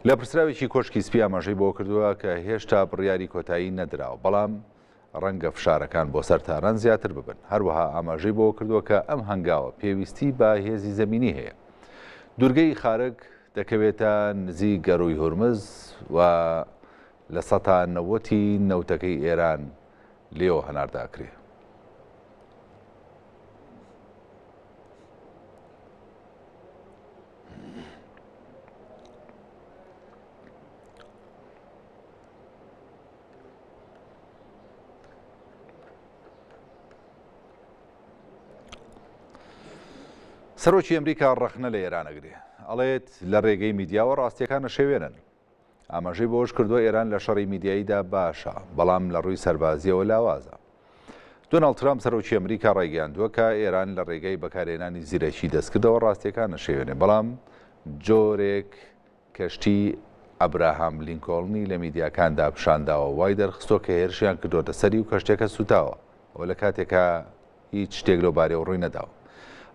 لێپرسراوێکی کۆشکی سپی ئاماژەی بەوە کردووە کە هێشتا بڕیاری کۆتایی نەدراوە، بەڵام ڕەنگە فشارەکان بۆ سەر تاران زیاتر ببن. هەروەها ئاماژەی بەوە کردووە کە ئەم هەنگاوە پێویستی بە هێزی زەمینی هەیە. دوورگەی خارک دەکەوێتە نزیک گەرووی هورمز و لە سەتا نەوەتی نەوتەکەی ئێران لێوە هەناردە ئەکرێ. سەرۆکی ئەمریکا ڕەخنە لە ئێران ئەگرێ ئەڵێت لە ڕێگەی میدیاوە ڕاستیەکان ئەشێوێنن. ئاماژەی بەوەش کردووە ئێران لە شەڕی میدیاییدا باشە، بەڵام لە ڕووی سەربازییەوە لاوازە. دۆناڵد ترامپ سەرۆکی ئەمریکا ڕایگەیاندووە کە ئێران لە ڕێگەی بەکارهێنانی زیرەکی دەستکردەوە ڕاستیەکان ئەشێوێنێ، بەڵام جۆرێک کەشتی ئەبراهام لینکۆڵنی لە میدیاکاندا پیشانداوە وای دەرخستووە کە هێرشیان کردووەتە سەری و کەشتیەکە سووتاوە، ئەوە لە کاتێکا هیچ شتێک لەو بارەیەوە ڕووی نەداوە.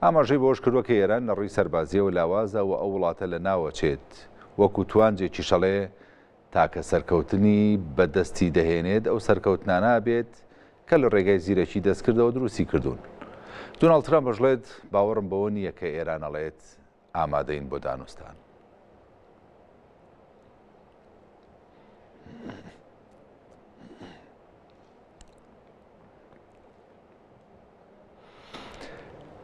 ئاماژەی بەوەش کردووە کە ئێران لە ڕووی سەربازییەوە لاوازە و ئەو وڵاتە لەناوەچێت، وەکو توانجێکیش ئەڵێ تاکە سەرکەوتنی بەدەستی دەهێنێت ئەو سەرکەوتنانە بێت کە لە ڕێگای زیرەکی دەستکردەوە دروستی کردوون. دۆناڵد ترامپ ئەشڵێت باوەڕم بەوە نییە کە ئێران ئەڵێت ئامادەین بۆ دانوستان.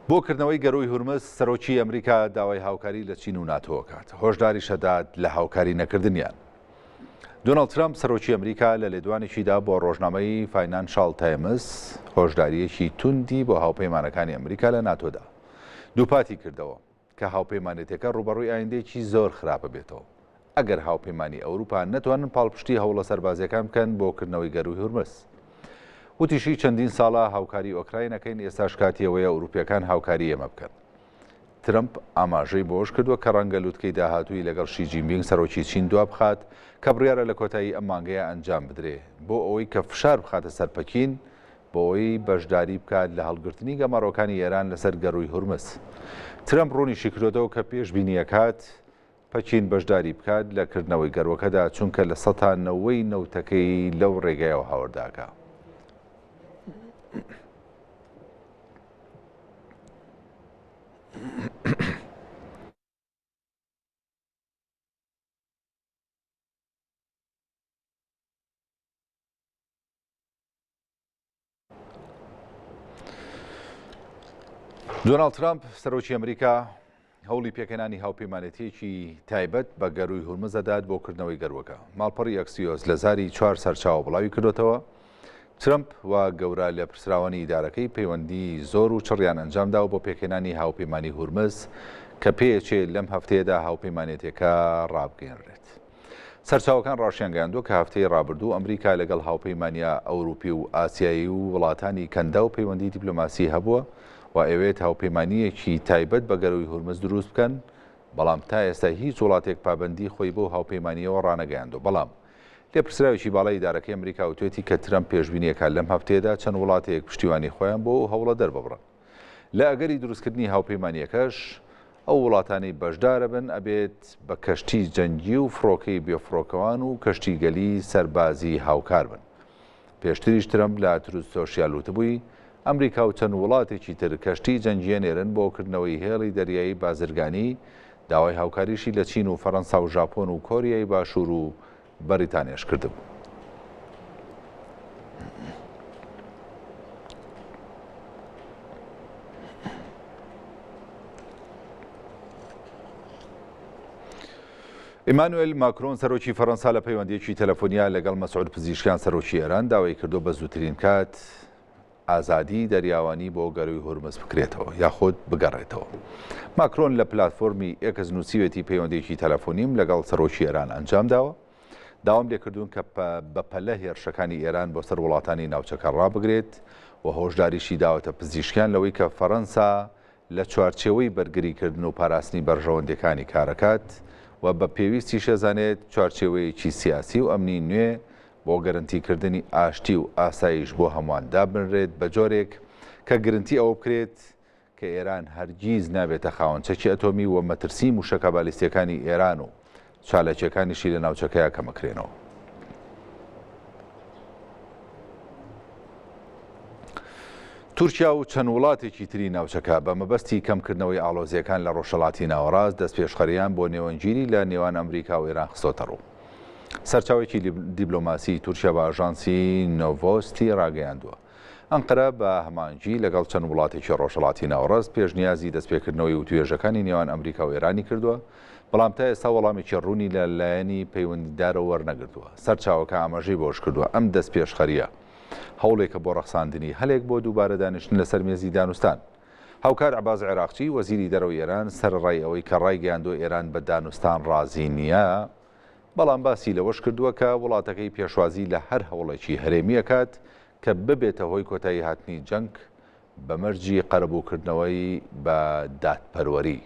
بۆ کردنەوەی گەرووی هورمز، سەرۆکی ئەمریکا داوای هاوکاری لە چین و ناتۆ ئەکات، هۆشداریش ئەدات لە هاوکاری نەکردنیان. دۆناڵد ترەمپ، سەرۆکی ئەمریکا لە لێدوانێکیدا بۆ ڕۆژنامەی فاینانشاڵ تایمز هۆشدارییەکی توندی بۆ هاوپەیمانەکانی ئەمریکا لە ناتۆ دا. دووپاتی کردەوە کە هاوپەیمانێتیەکە ڕووبەڕووی ئایندەیەکی زۆر خراپ ئەبێتەوە ئەگەر هاوپەیمانی ئەوروپا نەتوانن پاڵپشتی هەوڵە سەربازیەکان بکەن بۆ کردنەوەی گەرووی هورمز. وتیشی چەندین ساڵە هاوکاری ئۆکراین ئەکەین ئێستاش کاتی ئەوەیە ئەوروپیەکان هاوکاری ئێمە بکەن. ترەمپ ئاماژەی بەوەشکردووە کە ڕەنگە لوتکەی داهاتووی لەگەڵ شی جینبینگ سەرۆکی چین دوابخات کە بڕیارە لە کۆتایی ئەم مانگەیا ئەنجام بدرێ بۆ ئەوەی کە فشار بخاتە سەر پەکین بۆ ئەوەی بەشداری بکات لە هەڵگرتنی گەمارۆکانی ئێران لەسەر گەرووی هورمز. ترەمپ ڕوونیشیکردۆتەوە کە پێشبینییەکات پەکین بەشداری بکات لە کردنەوەی گەرووەکەدا، چونکە لە سەتا نەوەی نەوتەکەی لەو ڕێگایەوە هاوردە ئەکا. دۆناڵد ترامپ سەرۆکی ئەمریکا هەوڵی پێکهێنانی هاوپەیمانێتیەکی تایبەت بە گەرووی هورمز دەدات بۆ کردنەوەی گەروەکە. ماڵپەڕی ئەکسیۆس لە زاری چوار سەرچاوە بڵاوی کردوتەوە ترەمپ و گەورە لێپرسراوانی ئیدارەکەی پەیوەندی زۆر و چڕیان ئەنجامداوە بۆ پێکهێنانی هاوپەیمانی هورمز کە پێیەچێ لەم هەفتەیەدا هاوپەیمانێتیەکە ڕابگەیەنرێت. سەرچاوەکان ڕاشیانگەیاندووە کە هەفتەی ڕابردوو ئەمریکا لەگەڵ هاوپەیمانییە ئەوروپی و ئاسیایی و وڵاتانی کەنداو پەیوەندی دیپلۆماسی هەبووە و ئەیەوێت هاوپەیمانییەکی تایبەت بە گەرووی هورمز دروست بکەن، بەڵام تا ئێستا هیچ وڵاتێک پابەندی خۆی بەو هاوپەیمانییەوە ڕانەگەیاندووە. بەڵام لێپرسراوێکی باڵای ئیدارەکەی ئەمریکا وتوێتی کە ترەمپ پێشبینی ئەکات لەم هەفتەیەدا چەند وڵاتێک پشتیوانی خۆیان بۆ ئەو هەوڵە دەرببڕن. لە ئەگەری دروستکردنی هاوپەیمانییەکەش، ئەو وڵاتانەی بەشدارەبن ئەبێت بە کەشتی جەنگی و فڕۆکەی بێفڕۆکەوان و کەشتیگەلی سەربازی هاوکار بن. پێشتریش ترەمپ لە تروس سۆشیال وتبووی، ئەمریکا و چەند وڵاتێکی تر کەشتی جەنگی ئەنێرن بۆ کردنەوەی هێڵی دەریایی بازرگانی، داوای هاوکاریشی لە چین و فەرەنسا و ژاپۆن و کۆریای باشوور و بەریتانیاش کردبوو. ئیمانوێل ماکرۆن سەرۆکی فەرەنسا لە پەیوەندیەکی تەلەفۆنیا لەگەڵ مەسعود پزیشکیان سەرۆکی ئێران داوای کردو بە زووترین کات ئازادی دەریاوانی بۆ گەرووی هورمز بکرێتەوە یاخود بگەڕێتەوە. ماکرۆن لە پلاتفۆرمی ئێکس نووسیوێتی پەیوەندیەکی تەلەفۆنیم لەگەڵ سەرۆکی ئێران ئەنجامداوە، داوام لێکردوون کە بەپەلە هێرشەکانی ئێران بۆ سەر وڵاتانی ناوچەکە ڕابگرێت و هۆشداریشی داوەتە پزیشکیان لەوەی کە فەرەنسا لە چوارچێوەی بەرگریکردن و پاراستنی بەرژەوەندیەکانی کارەکات و بە پێویستیش ئەزانێت چوارچێوەیەکی سیاسی و ئەمنی نوێ بۆ گەرنتیکردنی ئاشتی و ئاسایش بۆ هەمووان دابنرێت بە جۆرێک کە گرنتی ئەوە بکرێت کە ئێران هەرگیز نابێتە خاوەن چەکی ئەتۆمی و مەترسی موشەکە بالیستیەکانی ئێران و چالاکیەکانیشی لە ناوچەکەیا کەمەکرێنەوە. تورکیا و چەند وڵاتێکی تری ناوچەکە بە مەبەستی کەمکردنەوەی ئاڵۆزییەکان لە ڕۆژهەڵاتی ناوەڕاست دەستپێشخەرییان بۆ نێوەندگیری لە نێوان ئەمریکا و ئێران خستۆتەڕوو. سەرچاوەیەکی دیبلۆماسیی تورکیا بە ئاژانسی نۆڤۆستی ڕاگەیاندووە، ئەنقەرە بە هەماهەنگی لەگەڵ چەند وڵاتێکی ڕۆژهەڵاتی ناوەڕاست پێشنیازی دەستپێکردنەوەی وتوێژەکانی نێوان ئەمریکا و ئێرانی کردووە، بەڵام تا ئێستا وەڵامێکی ڕوونی لە لایەنی پەیوەندیدارەوە وەرنەگرتووە. سەرچاوەکە ئاماژەی بەوەشکردووە، ئەم دەستپێشخەرییە هەوڵێکە بۆ ڕەخساندنی هەلێک بۆ دووبارە دانیشتن لەسەر مێزی دانوستان. هاوکات عەباس عێراقچی، وەزیری دەرەوەی ئێران، سەرەڕای ئەوەی کە ڕایگەیاندووە ئێران بە دانوستان ڕازی نییە، بەڵام باسی لەوەش کردووە کە وڵاتەکەی پێشوازی لە هەر هەوڵێکی هەرێمی ئەکات کە ببێتە هۆی کۆتاییهاتنی جەنگ بە مەرجی قەرەبووکردنەوەی بە دادپەروەری.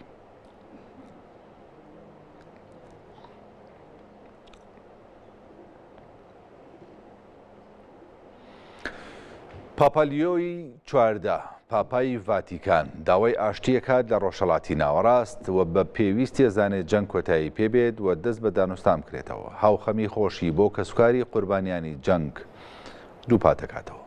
پاپا لیۆی 14، پاپای ڤاتیکان، داوای ئاشتی ئەکات لە ڕۆژهەڵاتی ناوەڕاست و بە پێویستی ئەزانێت جەنگ کۆتایی پێ بێت و دەست بە دانوستان بکرێتەوە، هاوخەمی خۆشی بۆ کەسوکاری قوربانیانی جەنگ دووپات دەکاتەوە.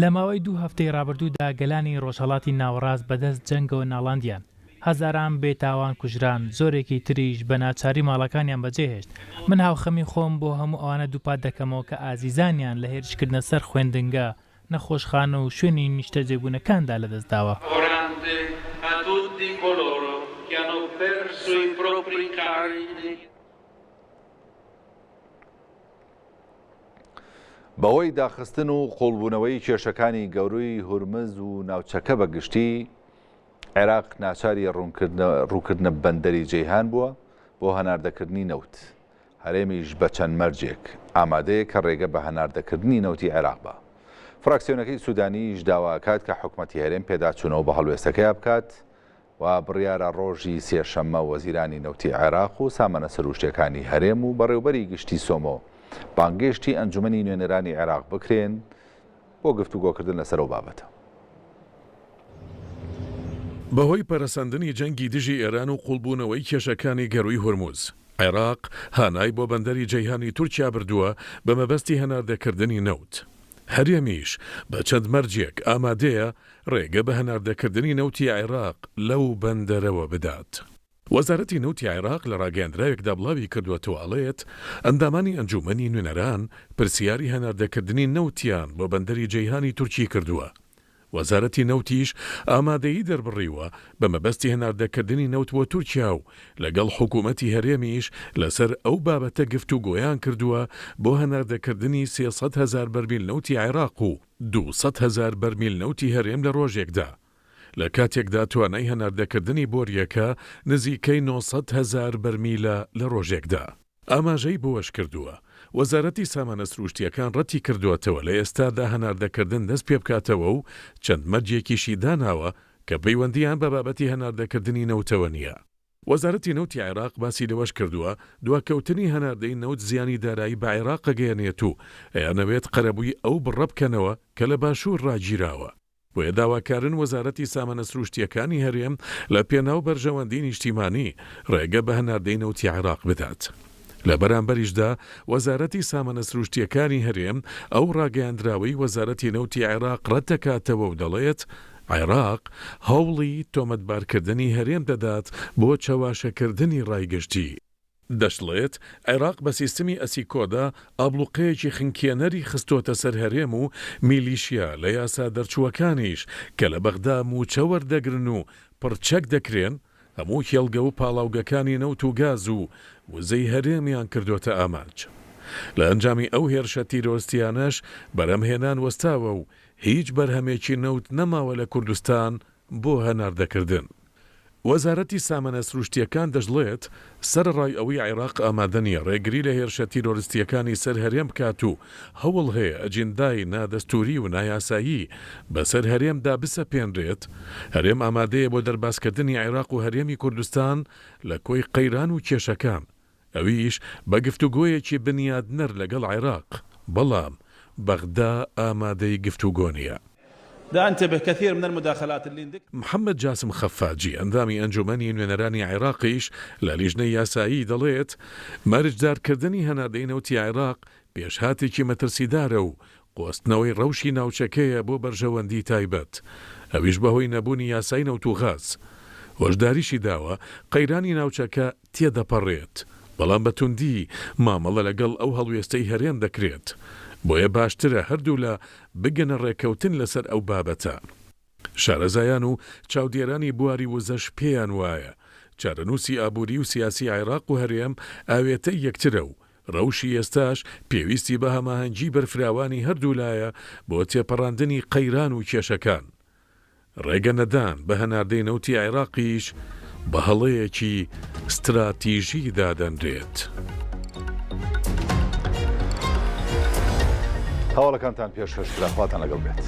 لە ماوەی دوو هەفتەی ڕابردوودا گەلانی ڕۆژهەڵاتی ناوەڕاست بەدەست جەنگەوە ناڵاندیان. هەزاران بێتاوان کوژران، زۆرێکی تریش بە ناچاری ماڵەکانیان بەجێهێشت. من هاوخەمی خۆم بۆ هەموو ئەوانە دووپات دەکەمەوە کە ئازیزانیان لە هێرشکردنە سەر خوێندنگە، نەخۆشخانە و شوێنی نیشتەجێبوونەکاندا لەدەستداوە. بەهۆی داخستن و قوڵبوونەوەی کێشەکانی گەرووی هورمز و ناوچەکە بە گشتی، عێراق ناچاری ڕووکردنە بەندەری جەیهان بووە بۆ هەناردەکردنی نەوت. هەرێمیش بە چەند مەرجێک ئامادەیە کە ڕێگە بە هەناردەکردنی نەوتی عێراق با. فراکسیۆنەکەی سوودانیش داوا ئەکات کە حکومەتی هەرێم پێداچوونەوە بە هەڵوێستەکەیا بکات و بڕیارە ڕۆژی سێشەممە وەزیرانی نەوتی عێراق و سامانە سروشتیەکانی هەرێم و بەڕێوبەری گشتی سۆمۆ بانگێشتی ئەنجومەنی نوێنەرانی عێراق بکرێن بۆ گفتوگۆکردن لەسەر ئەو بابەتە. بەهۆی پەرەسەندنی جەنگی دژی ئێران و قوڵبوونەوەی کێشەکانی گەرووی هورموز، عێراق هانای بۆ بەندەری جەیهانی تورکیا بردووە بە مەبەستی هەناردەکردنی نەوت. هەرێمیش بە چەند مەرجێک ئامادەیە ڕێگە بە هەناردەکردنی نەوتی عێراق لەو بەندەرەوە بدات. وەزارەتی نەوتی عێراق لە ڕاگەیەندراوێکدا بڵاوی کردووەتەوە ئەڵێت، ئەندامانی ئەنجوومەنی نوێنەران پرسیاری هەناردەکردنی نەوتیان بۆ بەندەری جەیهانی تورکی کردووە، وەزارەتی نەوتیش ئامادەیی دەربڕیوە بە مەبەستی هەناردەکردنی نەوت بۆ تورکیا و لەگەڵ حکوومەتی هەرێمیش لەسەر ئەو بابەتە گفتوگۆیان کردووە بۆ هەناردەکردنی 300 هەزار بەرمیل نەوتی عێراق و 200 هەزار بەرمیل نەوتی هەرێم لە ڕۆژێکدا. لە کاتێکدا توانای هەناردەکردنی بۆرییەکە نزیکەی 900 هەزار بەرمیلە لە ڕۆژێکدا. ئاماژەی بەوەشکردووە، وەزارەتی سامانە سروشتییەکان ڕەتیکردووەتەوە لە ئێستادا هەناردەکردن دەستپێبکاتەوە و چەند مەرجێکیشی داناوە کە پەیوەندییان بە بابەتی هەناردەکردنی نەوتەوە نییە. وەزارەتی نەوتی عێراق باسی لەوەشکردووە، دواکەوتنی هەناردەی نەوت زیانی دارایی بە عێراق ئەگەیەنێت و ئەیانەوێت قەرەبووی ئەو بڕە بکەنەوە کە لە باشوور ڕاگیراوە. بۆیە داواکارن وەزارەتی سامانە سروشتییەکانی هەرێم لە پێناو بەرژەوەندی نیشتیمانی ڕێگە بە هەناردەی نەوتی عێراق بدات. لە بەرامبەریشدا وەزارەتی سامانە سروشتییەکانی هەرێم ئەو ڕاگەیاندراوەی وەزارەتی نەوتی عێراق ڕەتدەکاتەوە و دەڵێت، عێراق هەوڵی تۆمەتبارکردنی هەرێم دەدات بۆ چەواشەکردنی ڕای گشتی. دەشڵێت، عێراق بە سیستمی ئەسیکۆدا ئابڵوقەیەکی خنکێنەری خستۆتە سەر هەرێم و میلیشیا لە یاسا دەرچووەکانیش کە لە بەغدا مووچە وەردەگرن و پڕچەک دەکرێن، هەموو کێڵگە و پاڵاوگەکانی نەوت و گاز و وزەی هەرێمیان کردۆتە ئامانج. لە ئەنجامی ئەو هێرشە تیرۆرستیانەش بەرهەمهێنان وەستاوە و هیچ بەرهەمێکی نەوت نەماوە لە کوردستان بۆ هەناردەکردن. وەزارەتی سامانە سروشتییەکان دەشڵێت، سەرەڕای ئەوەی عێراق ئامادە نییە ڕێگری لە هێرشە تیرۆرستییەکانی سەر هەرێم بکات و هەوڵ هەیە ئەجیندای نادەستووری و نایاسایی بەسەر هەرێمدا بسەپێنرێت، هەرێم ئامادەیە بۆ دەربازکردنی عێراق و هەرێمی کوردستان لە کۆی قەیران و کێشەکان ئەویش بە گفتوگۆیەکی بنیادنەر لەگەڵ عێراق، بەڵام بەغدا ئامادەی گفتوگۆ نییە. محەمەد جاسم خەفاجی، ئەندامی ئەنجوومەنی نوێنەرانی عێراقیش لە لیژنەی یاسایی دەڵێت، مەرجدارکردنی هەناردەی نەوتی عێراق پێشهاتێکی مەترسیدارە و قۆستنەوەی ڕەوشی ناوچەکەیە بۆ بەرژەوەندی تایبەت، ئەویش بەهۆی نەبوونی یاسای نەوت و غاز. هۆشداریشی داوە، قەیرانی ناوچەکە تێدەپەڕێت، بەڵام بە توندی مامەڵە لەگەڵ ئەو هەڵوێستەی هەرێم دەکرێت، بۆیە باشترە هەردوولا بگەنە ڕێککەوتن لەسەر ئەو بابەتە. شارەزایان و چاودێرانی بواری وزەش پێیان وایە، چارەنووسی ئابووری و سیاسی عێراق و هەرێم ئاوێتەی یەکترە و ڕەوشی ئێستاش پێویستی بە هەماهەنگی بەرفراوانی هەردوولایە بۆ تێپەڕاندنی قەیران و کێشەکان. ڕێگە نەدان بە هەناردەی نەوتی عێراقیش بە هەڵەیەکی ستراتیژی دادەنرێت. هەواڵەکانتان پێشکەش کرا، خواتان لەگەڵ بێت.